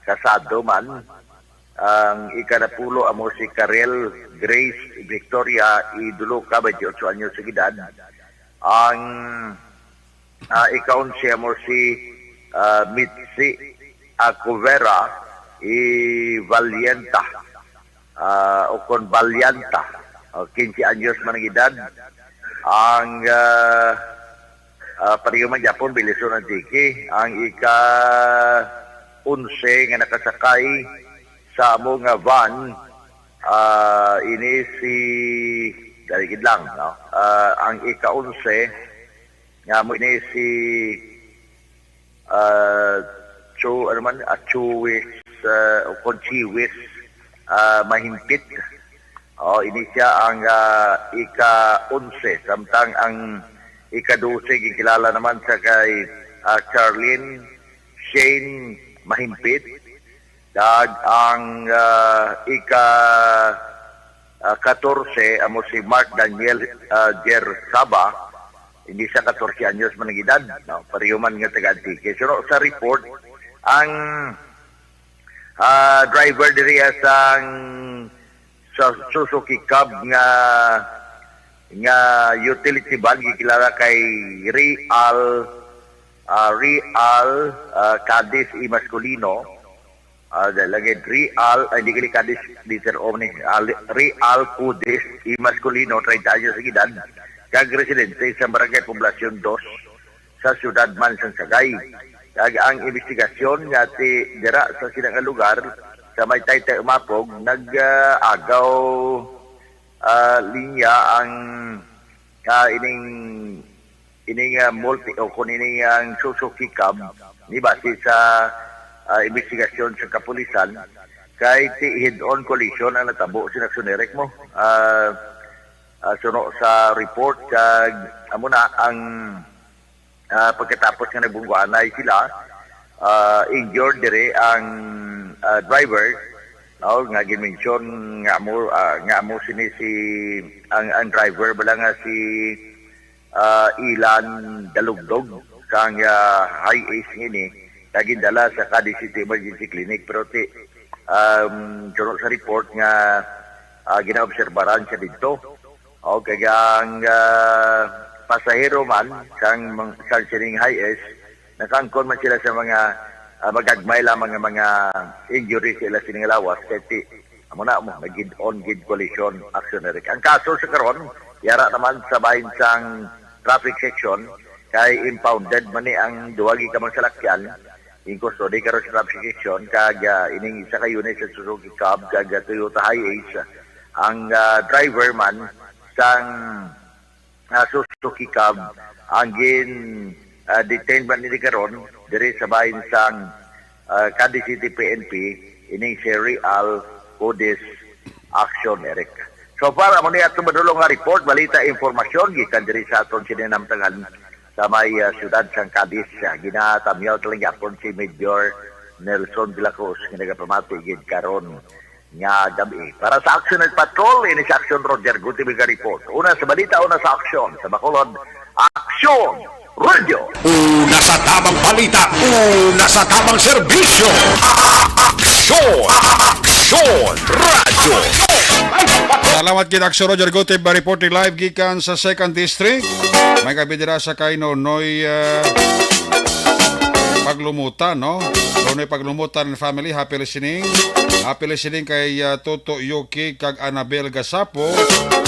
kasado man. Ang ikanapulo amo si Karel Grace Victoria i Duluca, twenty-eight anyos ang edad. Ang, ah, ikaonse amo si, ah, Mitzi Acovera i Valienta, ah, o kon Valianta, o, quince anyos man ang edad. Ang, ah, ah, pareho man gyapon, Belison, Antique, ang ika-onse nga nakasakay sa amo nga van, ah, ini si, dali gid lang, no? Ah, ang ika-onse nga amo ini si, ah, Chu, ano man, ah, Chuwis, ah, o kon Chiwis, ah, Mahimpit. Oh, ini siya ang, ah, ika-onse, samtang ang ika-dose ginkilala naman sa kay, ah, Charlene Shane Mahimpit, kag ang, ah, ika, ah, katorse amo si Mark Daniel, ah, Jer Saba, hindi siya katorse anyos man ang edad, no? Pareho man nga taga Antique. So, no, sa report, ang, ah, driver diri sang sa Suzuki Cab nga, nga utility van gikilala kay Real, ah, Real, ah, Cadiz i Masculino. Ah, da- lagi Real, ay, hindi gali Cadiz, Dieter Omni. Ah, Li- Real Cudis i Masculino, treinta anyos ang edad, kag residente sa Barangay Poblacion Dos sa siyudad man sang Sagay. Kag ang investigasyon nga ti dira sa sila nga lugar sa may Taytay Umapog nag-agaw, ah, linya ang, ah, ining, ining, ah, multi o kun ining ang Suzuki Cab ni base sa, ah, investigasyon sa kapulisan kay ti head-on collision ang natabo, si Naxon Eric mo. Ah, ah, suno sa report kag amo na ang, ah, pagkatapos nga nagbunggoanay sila, ah, injured dire ang, ah, driver, no, nga gimension nga amo, ah, nga amo sini si ang, ang driver bala nga si, ah, Ilan Dalugdog sang, ah, High Ace ngini, nga gindala sa Cadiz City Emergency Clinic, pero ti um, suno sa report nga, ah, ginaobserbaran siya didto. O, kag ang, ah, pasahero man sang mang-, sang sining Hiace, nakaangkon man sila sa mga, ah, magagmay lamang nga mga injury sa ila sining lawas, kay ti-, amo na mo, nagid-on gid collision action, Eric. Ang kaso sa karon, yara naman sa bahin sang traffic section, kay impounded man ni ang duha gid ka mga salakyan, in custody karon sa traffic section, kag, ah, ining isa ka unit sa Suzuki Cab kag, ah, Toyota Hiace, ang, ah, driver man sang, ah, Suzuki Cab ang gin, ah, detain man nini karon diri sa bahin sang, ah, Cadiz City P N P, ining si Real Codiz Action, Eric. So far, amo ni ato madulong nga report, balita, impormasyon gikan diri sa aton sininamtangan sa may, ah, siyudad sang Cadiz. Ah, ginatamyaw sa lang gyapon si Major Nelson de la Cruz nga nagapamati gid karon nga gabi. Para sa Action Night Patrol, ini si Action Roger Gutibig report. Una sa balita, una sa aksyon sa Bacolod, Action Radio. Una sa tamang balita, una sa tamang serbisyo. Aksyon, Aksyon Radio. Salamat gid, Action Roger Gutib, reporting live gikan sa Second District. May gabi dira sa kay Nonoy, ah, Paglumutan, no? Nonoy Paglumutan and family, happy listening. Happy listening kay, ah, Toto Yuki kag Annabel Gasapo,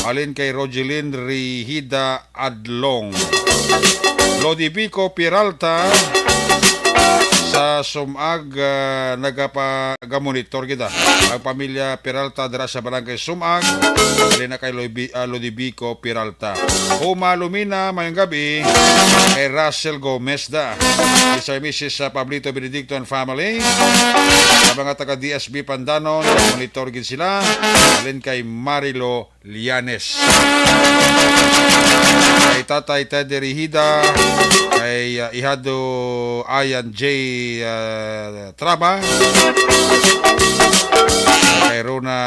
halin kay Rogelin Rihida Adlong. Lodi Vico Peralta sa Sumag, ah, nagapa-, gamonitor kita. Ang pamilya Peralta dira sa Barangay Sumag, halin na kay Loibi-, ah, Lodi Vico Peralta. Uma Lumina, mayong gabi kay Russell Gomez da. Mister and Missus Pablito Benedicto and family. Sa mga taga D S B Pandanon, monitor gid sila. Halin kay Marilo Lianes. Kay Tatay Teddy Rihida, kay, ah, Ihado Ayan J, ah, Traba, kay Rona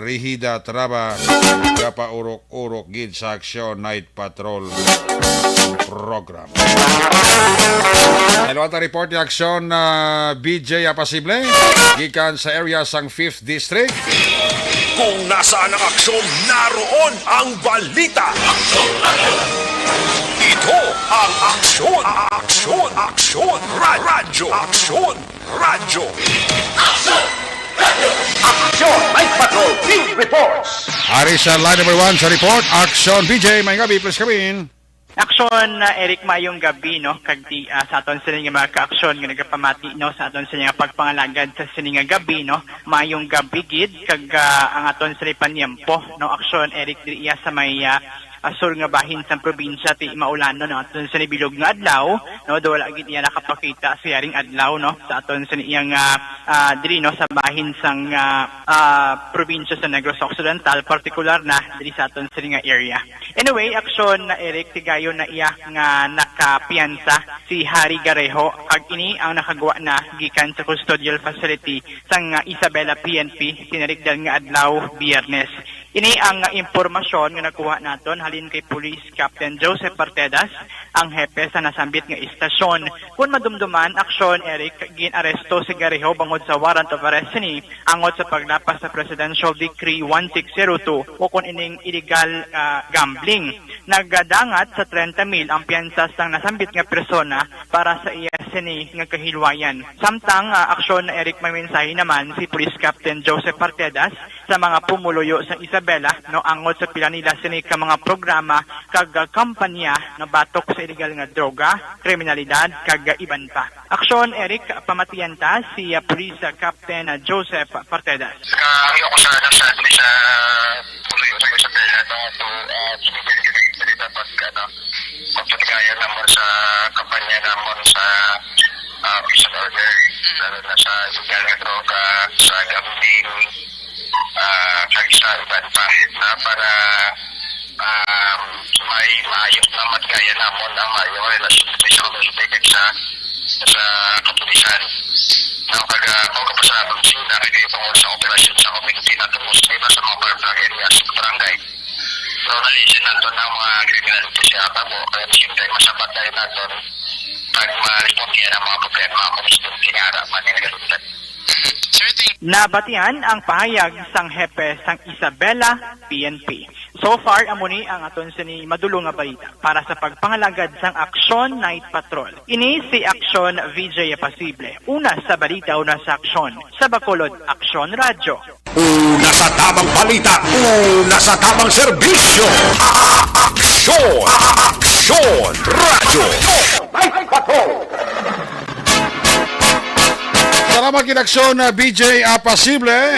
Rihida Traba, kapaurok-urok gid sa Action Night Patrol Program. Dalawang report ni Action, ah, B J Apasible, gikan sa area sang Fifth District. Kung nasaan ang aksyon, naroon ang balita. Ito ang Aksyon, Aksyon, Aksyon, Ra-, Radyo, Aksyon, Radyo. Action! Night Patrol Field Reports! Ari sa line number one sa report, Action B J, may gabi, please come in. Action, uh, Eric, mayong gabi, no? Kag di, ah, sa aton sini nga mga ka-aksyon nga nagapamati, no, sa aton sini nga pagpangalagad sa sini nga gabi, no? Mayong gabi gid, kag, ah, ang aton sini panyempo, no? Action, Eric, diri iya sa may, ah, ah, sur nga bahin sang probinsya ti maulanon ang aton sini bilog nga adlaw, no? Do wala gid iya nakapakita sa yaring adlaw, no? Sa aton sini iyang, ah, ah, diri, no, sa bahin sang, ah, ah, probinsya sa Negros Occidental, partikular na diri sa aton sini nga area. Anyway, aksyon na, Eric, tigayon na iya nga nakapiyansa si Harry Garejo, kag ini ang nakagwa na gikan sa custodial facility sang, ah, Isabela P N P, tinarikdan nga adlaw, Biyernes. Ini ang, ah, impormasyon nga nakuha naton halin kay Police Captain Joseph Partedas, ang hepe sa nasambit nga istasyon. Kun madumduman, aksyon, Eric, gin-aresto si Garejo bangod sa warrant of arrest sini angot sa paglapas sa Presidential Decree one six zero two, o kon ining illegal, ah, gambling. Nagadangat sa trenta mil ang piyansa sang nasambit nga persona para sa iya sini nga kahilwayan. Samtang, ah, aksyon na, Eric, may mensahe naman si Police Captain Joseph Partedas sa mga pumuluyo sa Isabela, no, angot sa pila nila sini ka mga programa kag, ah, kampanya nga batok sa illegal nga droga, kriminalidad, kag, ah, iban pa. Aksyon, Eric, pamatian ta si, ah, Police, ah, Captain, ah, Joseph Partedas. Sa kami ako sa, ano, sa, sa pumuluyo sa Isabela, no, to, ah, sumigil yun yung salita pag, ano, pagpatigayan naman sa kampanya naman sa, ah, peace and order, lalo na sa illegal nga droga, sa gambling, ah, kag sa iban pa, na para, ah, may maayos na matigaya namon ang maayong relasyon sa community kag sa, sa kapulisan. Now, kag, ah, kung kapasalamat sa inyo, nakikita ko sa operasyon sa community nato, mostly na sa mga parang area sa barangay. So, nalisin nato ng mga kriminality sa tabo, kaya siyempre, masabat tayo nato pag ma-respond niya ng mga problema kung gusto kinara man yung nagalutan. Mhm. So, Nabatian ang pahayag sang hepe sang Isabela P N P. So far, amo ni ang aton sini madulong nga balita. Para sa pagpangalagad sang Aksyon Night Patrol, ini si Aksyon V J Apasible. Una sa balita, una sa aksyon. Sa Bacolod, Aksyon Radyo. Una sa tamang balita, una sa tamang serbisyo. Aksyon! Aksyon! Radyo! Salamat gid, Aksyon, uh, B J Apasible.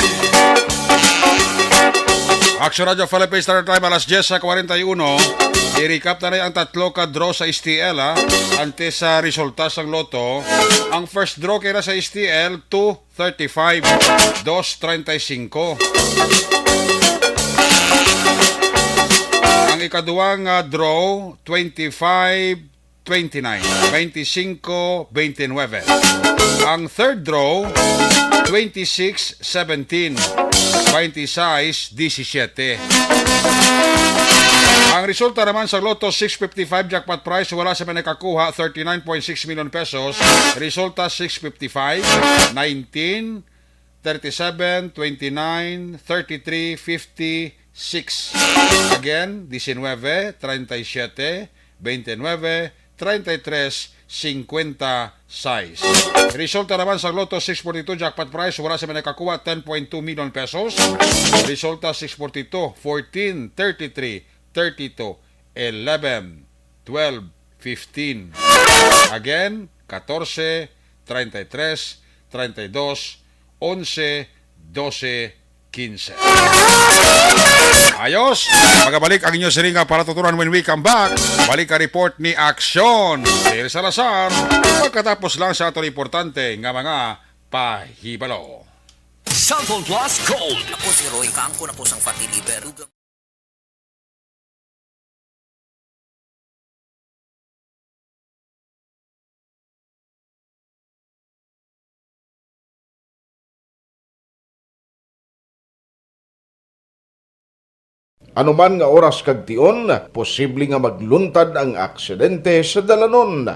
Aksyon Radyo Philippines, Standard Time, alas diyes sa kwarenta y uno. I-recap na rin ang tatlo ka draw sa S T L, ha? Antes sa resulta sang Lotto, ang first draw kay na sa S T L, two thirty-five, dos treinta y cinco. Ang ikaduwang, ah, draw, twenty-five, twenty-nine, twenty-cinco, twenty-nine. Ang third draw, twenty-six, seventeen, twenty-six, disisyete. Ang resulta naman sa Lotto six fifty-five jackpot prize, wala sa may nakakuha, thirty-nine point six million pesos. Resulta, six fifty-five, nineteen, thirty-seven, twenty-nine, thirty-three, fifty-six. Again, diecinueve, treinta y siete, veintinueve, treinta y tres, cincuenta y seis. Resulta naman sa Lotto six forty-two jackpot prize, wala sa may nakakuha, ten point two million pesos. Resulta, six forty-two, fourteen, thirty-three, thirty-two, eleven, twelve, fifteen. Again, catorce, treinta y tres, treinta y dos, once, doce, quince. Ayos! Magabalik ang inyo siring nga palatutunan when we come back. Balik ang report ni Aksyon Phil Salazar pagkatapos lang sa aton importante nga mga pahibalo. Santon Plus Gold. Ako si Roy, kaangkon ako sang fatty liver. Ano man nga oras kag tion, posible nga magluntad ang aksidente sa dalanon.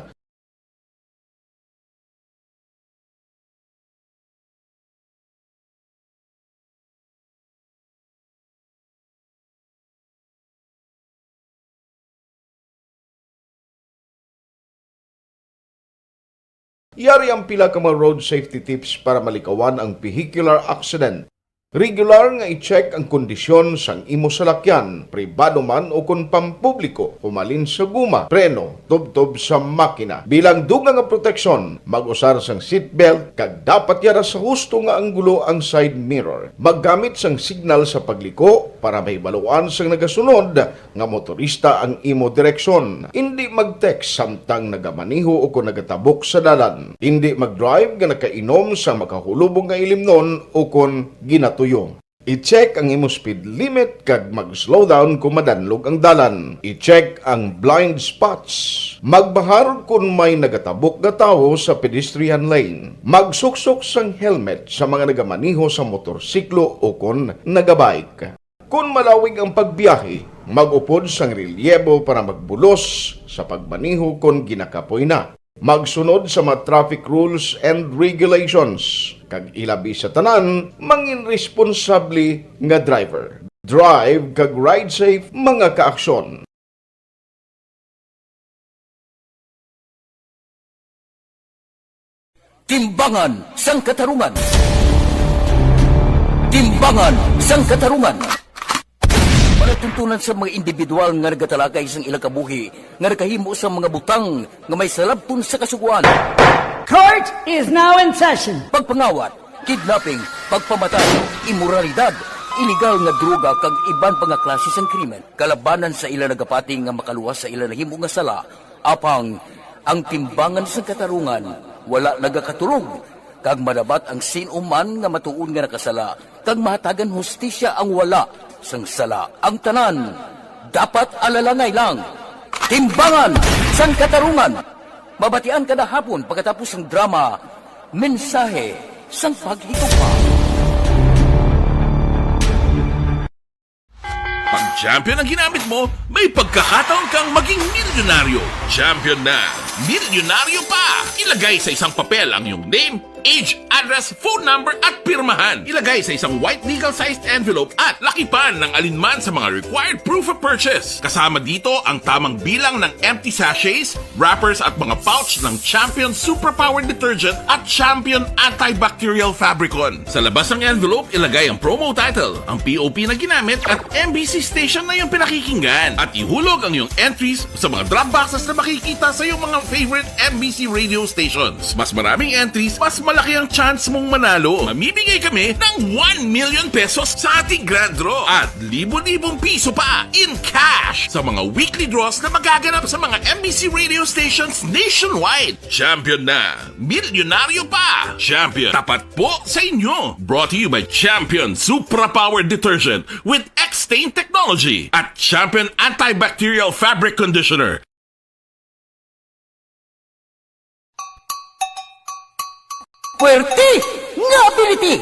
Yari ang pila ka mga road safety tips para malikawan ang vehicular accident. Regular nga i-check ang kondisyon sang imo salakyan, pribado man o kon pampubliko, humalin sa guma, preno, tubtob sa makina. Bilang dugang nga proteksyon, mag-usar sang seatbelt kag dapat yara sa husto nga anggulo ang side mirror. Maggamit sang signal sa pagliko para mahibaluan sang nagasunod nga motorista ang imo direksyon. Indi mag-text samtang nagamaneho o kon nagatabok sa dalan. Indi mag-drive nga nakainom sa makahulubong nga ilimnon o kon ginatuyo. I-check ang imo speed limit kag mag-slow down kon madanlog ang dalan. I-check ang blind spots. Magbahar kon may nagatabok nga tawo sa pedestrian lane. Magsuksok sang helmet sa mga nagamaneho sa motorsiklo o kon nagabike. Kon malawig ang pagbiyahe, mag-upod sang relyebo para magbulos sa pagmaneho kon ginakapoy na. Magsunod sa mga traffic rules and regulations, kag ilabi sa tanan, mangin responsable nga driver. Drive kag ride safe, mga kaaksyon. Timbangan sang Katarungan. Timbangan sang Katarungan. Palatuntunan sa mga individual nga nagatalakay sang ilang kabuhi nga nakahimo sang mga butang nga may salabton sa Kasugoan. Court is now in session. Pagpangawat, kidnapping, pagpamatay, imoralidad, iligal nga droga kag iban pa nga klase sang krimen. Kalabanan sa ila nagapati nga makaluwas sa ila nahimo nga sala, apang ang Timbangan sang Katarungan wala nagakaturog, kag madabat ang sin-o man nga matuod nga nakasala, kag mahatagan hustisya ang wala sang sala. Ang tanan dapat alalangay lang. Timbangan sang Katarungan. Mabatian kada hapon pagkatapos sang drama, Mensahe sang Paghigugma. Pag champion ang ginamit mo, may pagkakataon kang maging milyonaryo. Champion na, milyonaryo pa! Ilagay sa isang papel ang iyong name, Age, address, phone number at pirmahan. Ilagay sa isang white legal-sized envelope at lakipan ng alinman sa mga required proof of purchase. Kasama dito ang tamang bilang ng empty sachets, wrappers at mga pouch ng Champion Superpower Detergent at Champion Antibacterial Fabricon. Sa labas ng envelope, ilagay ang promo title, ang P O P na ginamit at M B C station na iyong pinakikinggan. At ihulog ang iyong entries sa mga drop boxes na makikita sa iyong mga favorite M B C radio stations. Mas maraming entries, mas malaki ang chance mong manalo. Mamimigay kami ng one million pesos sa ating grand draw at libo-libong piso pa in cash sa mga weekly draws na magaganap sa mga M B C radio stations nationwide. Champion na! Milyonaryo pa! Champion, tapat po sa inyo! Brought to you by Champion Supra Power Detergent with X-Stain Technology at Champion Antibacterial Fabric Conditioner. Puwerte nga ability!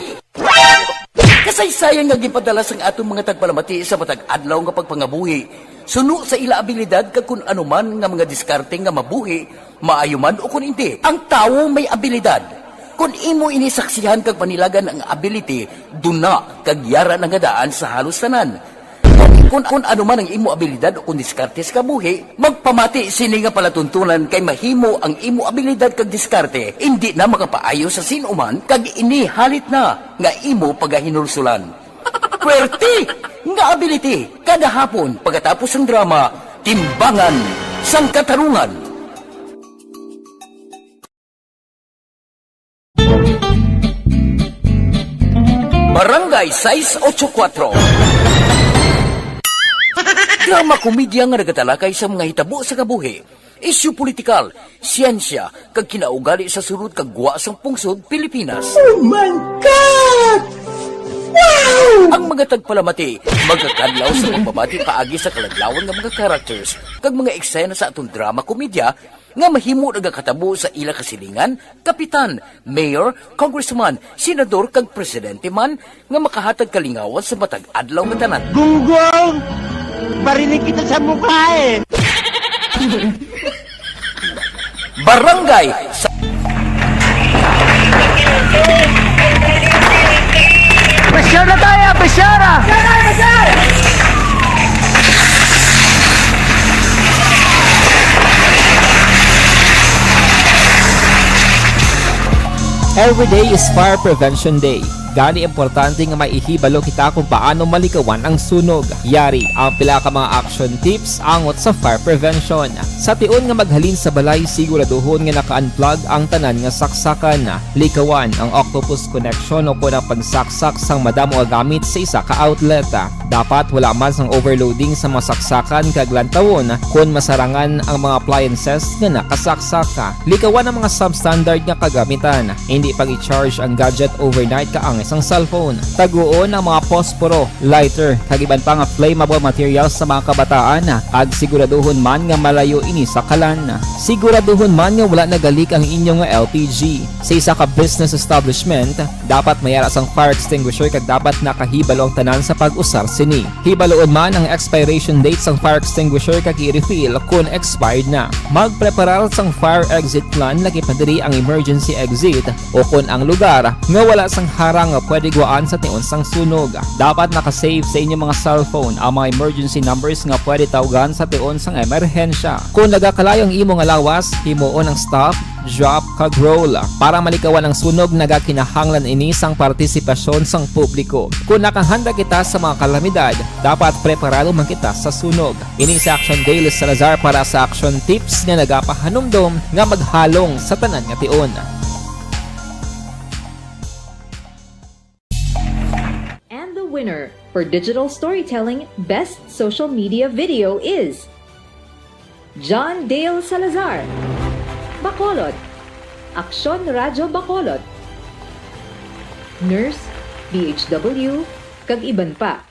Kasaysayan nga ginpadala sang aton mga tagpalamati sa matag adlaw nga pagpangabuhi, suno sa ila abilidad kag kun ano man nga mga diskarte nga mabuhi, maayo man o kun indi. Ang tawo may abilidad. Kun imo ini saksihan kag panilagan ang ability, duna kag yara na nga daan sa halos tanan. Kun, kun ano man ang imo abilidad o kun diskarte sa kabuhi, magpamati sini nga palatuntunan kay mahimo ang imo abilidad kag diskarte indi na makapaayo sa sin-o man kag ini halit na nga imo pagahinulsulan. Puwerte nga ability kada hapon pagkatapos sang drama, Timbangan sang Katarungan. Barangay sais ocho kuwatro. Drama komedya nga nagatalakay sa mga hitabo sa kabuhi, isyu politikal, siyensya, kag kinaugali sa sulod kag gwa sang pungsod Pilipinas. Oh my God! Wow! Ang mga tagpalamati magakadlaw sa pagpamati paagi sa kaladlawan nga mga characters kag mga eksena sa aton drama komedya nga mahimo nagakatabo sa ila kasilingan, kapitan, mayor, congressman, senador, kag presidente man nga makahatag kalingawan sa matag adlaw nga tanan. Gunggong! Barinig kita sa mukha eh! Barangay sa Pressure na tayo! Pressure! Every day is Fire Prevention Day. Gani, importante nga may ihibalo kita kung paano malikawan ang sunog. Yari ang pila ka mga action tips angot sa fire prevention. Sa tion nga maghalin sa balay, siguraduhon nga naka-unplug ang tanan nga saksakan. Likawan ang octopus connection o kon ang pagsaksak sang madamo nga gamit sa isa ka outlet. Dapat wala man sang overloading sa mga saksakan kag lantawon kon masarangan ang mga appliances nga nakasaksak. Likawan ang mga substandard nga kagamitan. Hindi pag-i-charge ang gadget overnight kaangay sang cellphone. Taguon ang mga posporo, lighter, kag iban pa nga flammable materials sa mga kabataan, kag siguraduhon man nga malayo ini sa kalan. Siguraduhon man nga wala nagalik ang inyo nga L P G. Sa isa ka business establishment, dapat may ara sang fire extinguisher kag dapat nakahibalo ang tanan sa pag-usar sini. Hibaloon man ang expiration date sang fire extinguisher kag i-refill kon expired na. Magpreparar sang fire exit plan, lakip na diri ang emergency exit o kon ang lugar nga wala sang harang nga pwede gwaan sa tion sang sunog. Dapat naka-save sa inyo mga cellphone ang mga emergency numbers nga pwede tawgan sa tion sang emerhensya. Kon nagakalayo ang imo nga lawas, himuon ang stop, drop, kag roll. Para malikawan ang sunog, nagakinahanglan ini sang partisipasyon sang publiko. Kon nakahanda kita sa mga kalamidad, dapat preparado man kita sa sunog. Ini si Action Dale Salazar para sa Action Tips nga nagapahanumdom nga maghalong sa tanan nga tion. And the winner for Digital Storytelling Best Social Media Video is John Dale Salazar, Bacolod, Aksyon Radyo Bacolod, Nurse, D H W, kag iban pa.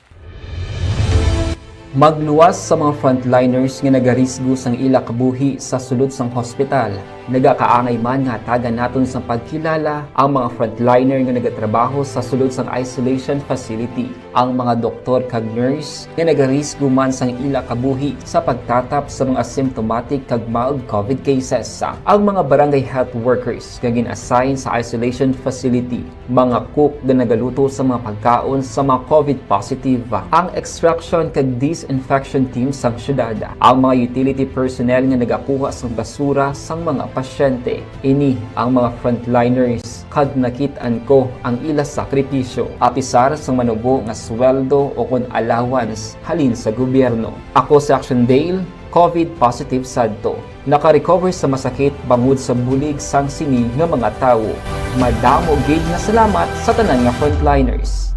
Magluwas sa mga frontliners nga nagarisgo sang ila kabuhi sa sulod sang hospital. Nagakaangay man nga hatagan naton sang pagkilala ang mga frontliner nga nagatrabaho sa sulod sang isolation facility, ang mga doktor kag nurse nga nagarisgo man sang ila kabuhi sa pagtatap sa mga symptomatic kag mild COVID cases, ang mga barangay health workers nga gin-assign sa isolation facility, mga cook nga nagaluto sa mga pagkaon sa mga COVID positive, ang extraction kag disinfection team sang syudad, ang mga utility personnel nga nagakuha sang basura sang mga pasyente. Ini ang mga frontliners kag nakit-an ko ang ila sakripisyo, apisar sang manubo nga sweldo o kon allowance halin sa gobyerno. Ako si Action Dale, COVID positive sadto. Naka-recover sa masakit bangod sa bulig sang sini nga mga tawo. Madamo gid nga salamat sa tanan nga frontliners.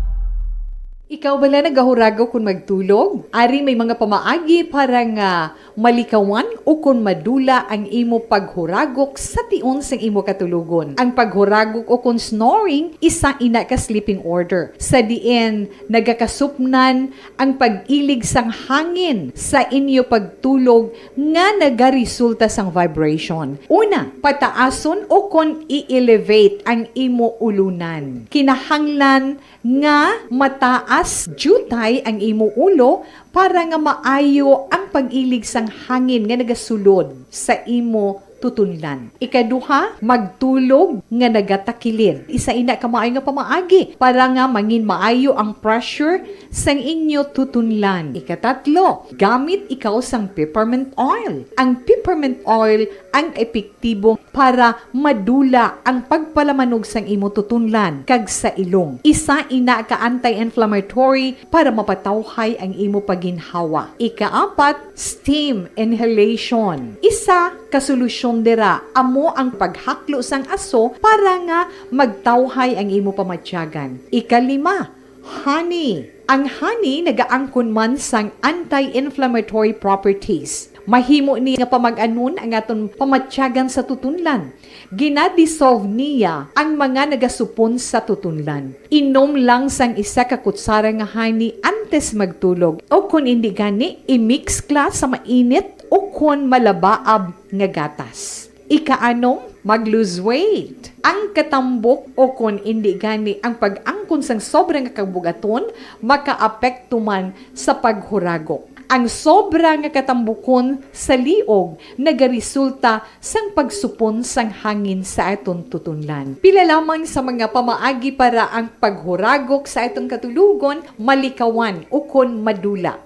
Ikaw bala nagahuragok kon magtulog? Ari may mga pamaagi para nga malikawan o kon madula ang imo paghuragok sa tion sang imo katulogon. Ang paghuragok o kon snoring, isa ina ka sleeping order, sa diin nagakasupnan ang pag-ilig sang hangin sa inyo pagtulog nga nagaresulta sang vibration. Una, pataason o kon i-elevate ang imo ulunan. Kinahanglan nga mataas diutay ang imo ulo para nga maayo ang pag-ilig sang hangin nga nagasulod sa imo tutunlan. Ikaduha, magtulog nga nagatakilid. Isa ina ka maayo nga pamaagi para nga mangin maayo ang pressure sang inyo tutunlan. Ikatatlo, gamit ikaw sang peppermint oil. Ang peppermint oil ang epektibo para madula ang pagpalamanog sang imo tutunlan kag sa ilong. Isa ina ka anti-inflammatory para mapatawhay ang imo pagginhawa. Ikaapat, steam inhalation. Isa ka solusyon dira amo ang paghaklo sang aso para nga magtawhay ang imo pamatyagan. Ikalima, honey. Ang honey nagaangkon man sang anti-inflammatory properties. Mahimo ni nga pamag-anon ang aton pamatyagan sa tutunlan. Gina-dissolve niya ang mga nagasupon sa tutunlan. Inom lang sang isa ka kutsara nga honey antes magtulog, o kon indi gani, i-mix kla sa mainit o kon malabaab nga gatas. Ikaanom, mag-lose weight. Ang katambok o kon indi gani ang pag-angkon sang sobra nga kabugaton makaapekto man sa paghuragok. Ang sobra nga katambukon sa liog nagaresulta sang pagsupon sang hangin sa aton tutunlan. Pila lamang sa mga pamaagi para ang paghuragok sa aton katulogon malikawan ukon madula.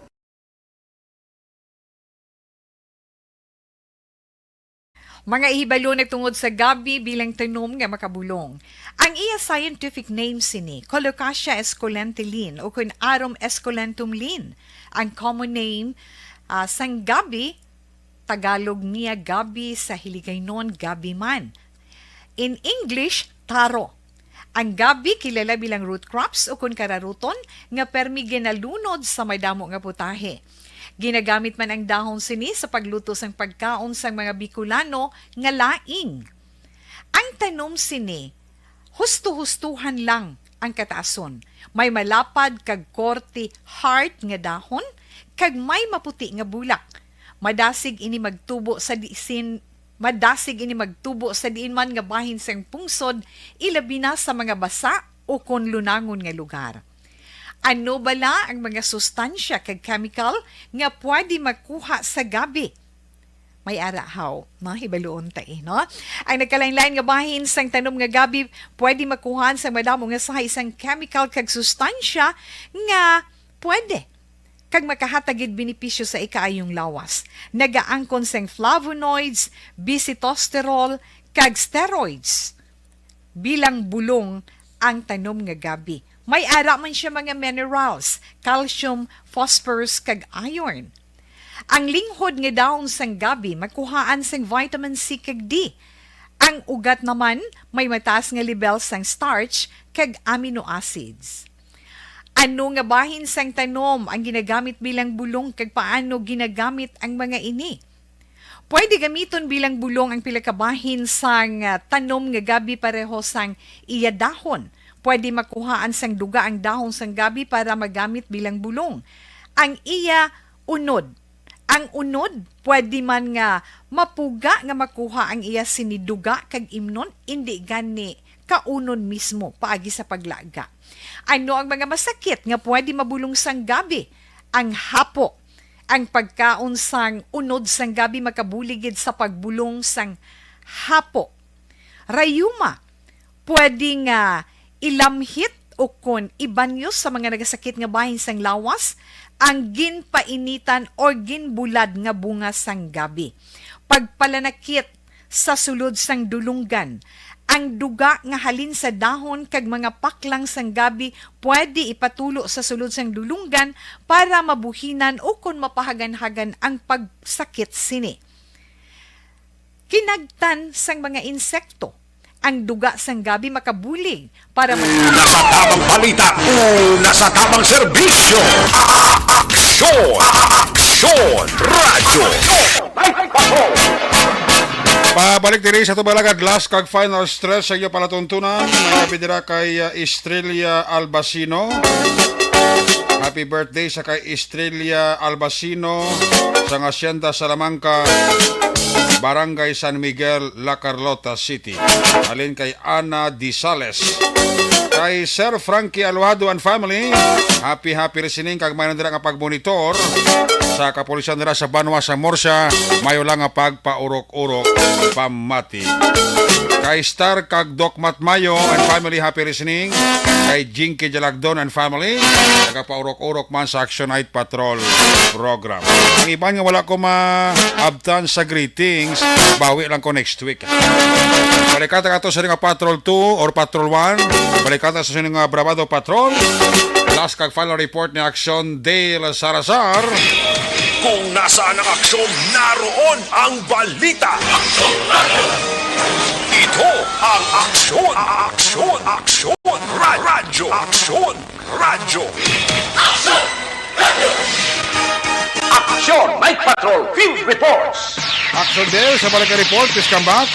Mga ihibalon tungod sa gabi bilang tanom nga makabulong. Ang iya scientific name sini, Colocasia esculenta Lin, o kun Arum esculentum Lin. Ang common name, ah, sang gabi, Tagalog niya gabi, sa Hiligaynon gabi man. In English, taro. Ang gabi kilala bilang root crops o kun kararuton nga permi ginalunod sa madamo nga putahe. Ginagamit man ang dahon sini sa pagluto sang pagkaon sang mga Bicolano nga laing. Ang tanom sini, husto-hustuhan lang ang kataason. May malapad kag korte heart nga dahon, kag may maputi nga bulak. Madasig ini magtubo sa disin, madasig ini magtubo sa diin man nga bahin sang pungsod, ilabi na sa mga basa o kon lunangon nga lugar. Ano bala ang mga sustansya kag chemical nga pwede makuha sa gabi? May ara haw, no? Hibaluon ta, eh, no? Ang nagkalain-lain nga bahin sang tanom nga gabi pwede makuhaan sang madamo nga sahay sang chemical kag sustansya nga pwede kag makahatag gid benepisyo sa ikaayong lawas. Nagaangkon sang flavonoids, bisitosterol, kag steroids. Bilang bulong ang tanom nga gabi. May ara man siya mga minerals, calcium, phosphorus, kag iron. Ang linghod nga dahon sang gabi makuhaan sang vitamin C kag D. Ang ugat naman may mataas nga lebel sang starch kag amino acids. Ano nga bahin sang tanom ang ginagamit bilang bulong, kag paano ginagamit ang mga ini? Pwede gamiton bilang bulong ang pila ka bahin sang, ah, tanom nga gabi pareho sang iya dahon. Pwede makuhaan sang duga ang dahon sang gabi para magamit bilang bulong. Ang iya unod, Ang unod, pwede man nga mapuga nga makuha ang iya sini duga kag imnon, indi gani kaunon mismo paagi sa paglaga. Ano ang mga masakit nga pwede mabulong sang gabi? Ang hapo. Ang pagkaon sang unod sang gabi makabulig gid sa pagbulong sang hapo. Rayuma, pwede nga ilamhit o kon ibanyos sa mga nagasakit nga bahin sang lawas ang ginpainitan or ginbulad nga bunga sang gabi. Pagpalanakit sa sulod sang dulunggan. Ang duga nga halin sa dahon kag mga paklang sang gabi pwede ipatulo sa sulod sang dulunggan para mabuhinan o kon mapahaganhagan ang pagsakit sini. Kinagtan sang mga insekto. Ang duga sang gabi makabulig para mag- Una sa tamang balita, una sa tamang serbisyo. Aksyon! Aksyon! Radyo! Pabalik diri sa tubalagad, last kag final stretch sa iyo palatuntunan. May abi dira kay uh, Estrella Albacino. Happy birthday sa kay Estrella Albacino sa Hacienda Salamanca, Barangay San Miguel, La Carlota City. Halin kay Ana Disales. Kay Sir Frankie Aluado and family, happy, happy listening kag may nandira nga pagmonitor sa kapulisan nila sa Banwa sa Murcia, mayo lang nga pagpaurok-urok pamati. Kay Star kag Doc Matmayo and family, happy listening. Kay Jinky Jalagdon and family, nagapaurok-urok man sa Action Night Patrol program. Ang iban nga wala ko maabtan sa greetings, bawi lang ko next week. Balikan ta ato sa nga Patrol two or Patrol one. Balikan ta sa nga Bravado Patrol. Last kag final report ni Action Dale Salazar. Kung nasaan ang aksyon, naroon ang balita. Ito ang Aksyon, Aksyon, Aksyon, Ra- Radyo Aksyon. Radyo. Action! Night Patrol Field Reports! Action Dale, sa balik nga report, please come back.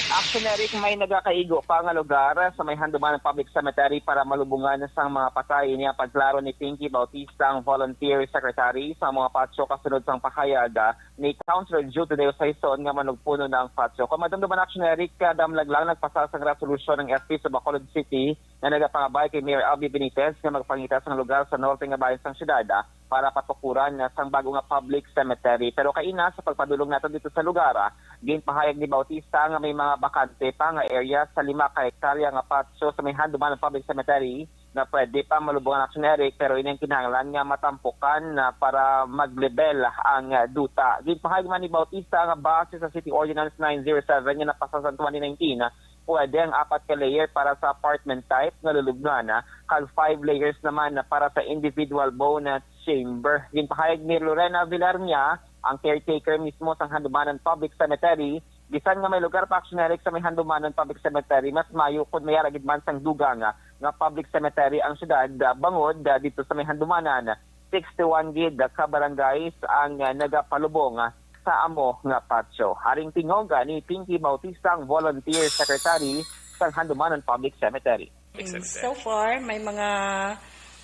Action, Eric, may nagakaigo pa nga lugar sa may Handumanan Public Cemetery para malubungan sang mga patay. Ini ang pagklaro ni Pinky Bautista, ang volunteer secretary sa mga patso, kasunod sang pahayag, ah, ni Councilor Jude Tadeo Saison nga manugpuno na ang patso. Kung madumduman, Action Eric, ah, damlag lang nagpasa sang resolusyon ang S P sa Bacolod City nga nagapangabay kay Mayor Albee Benitez nga magpangita sang lugar sa norte nga bahin sang siyudad, ah, para patukuran, ah, sang bago nga public cemetery. Pero kaina, sa pagpadulong nato dito sa lugar, ah, ginpahayag ni Bautista nga may mga bakante pa nga area sa lima ka hektarya nga patso sa may Handumanan Public Cemetery nga pwede pa malubong ang Action Eric, pero ini ang kinahanglan nga matampukan na para maglibel ang, ah, duta. Ginpahayag man ni Bautista nga base sa City Ordinance nine zero seven nga napasa sa twenty nineteen, pwede ang apat ka layer para sa apartment type nga lulubngan, ah, kag five layers naman na para sa individual bonus chamber. Ginpahayag ni Lorena Villarmia, ang caretaker mismo sang Handumanan Public Cemetery, bisan nga may lugar pa, Action Eric, sa may Handumanan Public Cemetery, mas mayo kon may ara gid man sang dugang, ah, nga public cemetery ang syudad, ah, bangod, ah, dito sa may Handumanan, sixty-one gid ka barangays ang, ah, nagapalubong, ah, sa amo nga patso. Haring tingog, ah, ni Pinky Bautista, ang volunteer secretary sang Handumanan Public Cemetery. Public Mm, Cemetery. So far, may mga,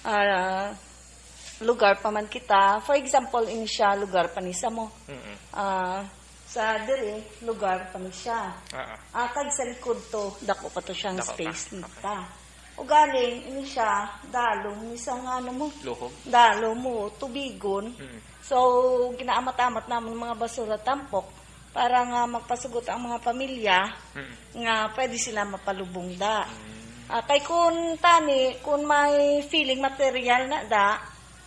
ah, lugar pa man kita. For example, ini siya, lugar pa ni sa mo. Mm-mm. Ah, sa diri, lugar pa ni siya. Ah, ah. Ah, kag sa likod to, dako pa to siyang Dako pa. space Okay. nita. Ugaling, ini siya, dalom ni sa nga ano mo. Luhog. Dalom mo, tubigon. Mm. So, ginaamat-amat namon mga basura tampok para nga magpasugot ang mga pamilya Mm. nga pwede sila mapalubong da. Mm. Ah, kay kun tani, kun may feeling material na da,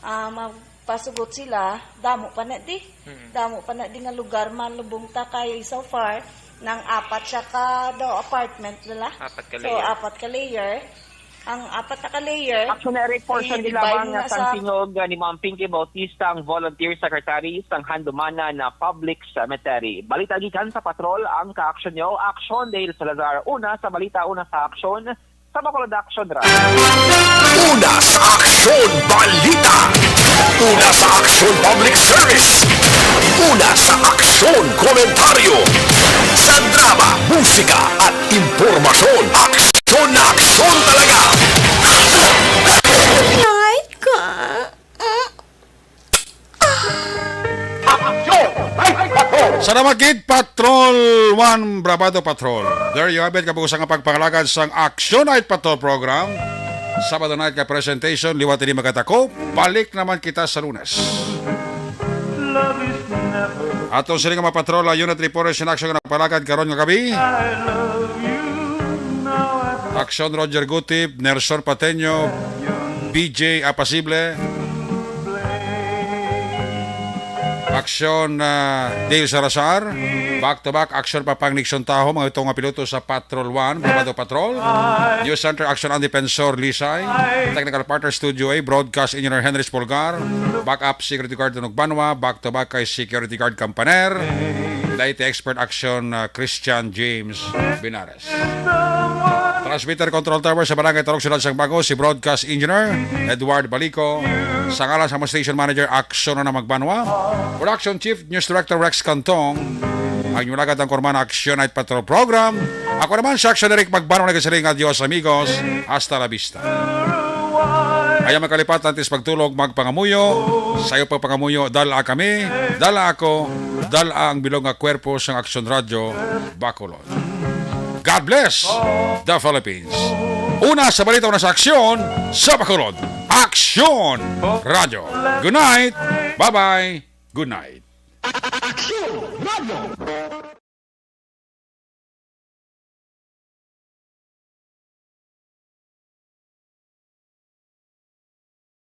ah, magpasugot sila, damo pa na di. Mm. Damo pa na di nga lugar malubong ta kay so far, nang apat siya ka daw apartment nila. Apat ka So, layer. apat ka layer. Ang apat na ka layer, Action Eric, portion i-divide gilabang na nga sa sang tingog, uh, ni Ma'am Pinky Bautista, ang volunteer secretary sang Handumanan na Public Cemetery. Balita gikan sa Patrol, ang ka-action nyo, Action Dale Salazar. Una sa balita, una sa aksyon, sa Bacolod Action Ra. Una sa aksyon, balita. Una sa aksyon, public service. Una sa aksyon, komentaryo. Sa drama, musika, at impormasyon, aksyon na aksyon talaga. Night ka. Mm. Ah. Aksyon! Salamat gid, Patrol One, Bravado Patrol. There you have it, kabusa nga pagpangalagad sang Action Night Patrol Program. Sabado night nga presentation, liwat ini magkatako. Balik naman kita sa Lunes. Atong sini nga mga patrol, unit reporters in action nga nagpalagad karon nga gabi. Aksyon Roger Gutip, Nelson Pateño, B J Apasible. Aksyon, ah, Dale Salazar. Back to back, aksyon pa pang Nixon Taho, mga ito nga piloto sa Patrol One, Bravado Patrol. News Center, aksyon ang Defensor Lisay. Technical partner, Studio A, broadcast engineer Henry Spolgar. Backup, security guard Tunog Banwa. Back to back kay security guard Campaner. Dayta expert aksyon, ah, Christian James Binares. Transmitter control tower sa Barangay Tarog, Siyudad sang Bago, si broadcast engineer Edward Balico. Sa ngalan sa among station manager, Aksyon na Magbanwa. Production chief, news director Rex Cantong. Ang inyong lagad ang kurman Action Night Patrol Program. Ako naman si Action Eric Magbanwa, nagasiring, adios amigos. Hasta la vista. Ayaw makalipat, antes pagtulog, magpangamuyo. Sayo pagpangamuyo, dala kami, dala ako, dala ang bilog nga kwerpo sang Aksyon Radyo, Bacolod. God bless the Philippines. Una sa balita, una sa aksyon sa Bacolod. Aksyon Radyo. Good night. Bye-bye. Good night. Aksyon Radyo.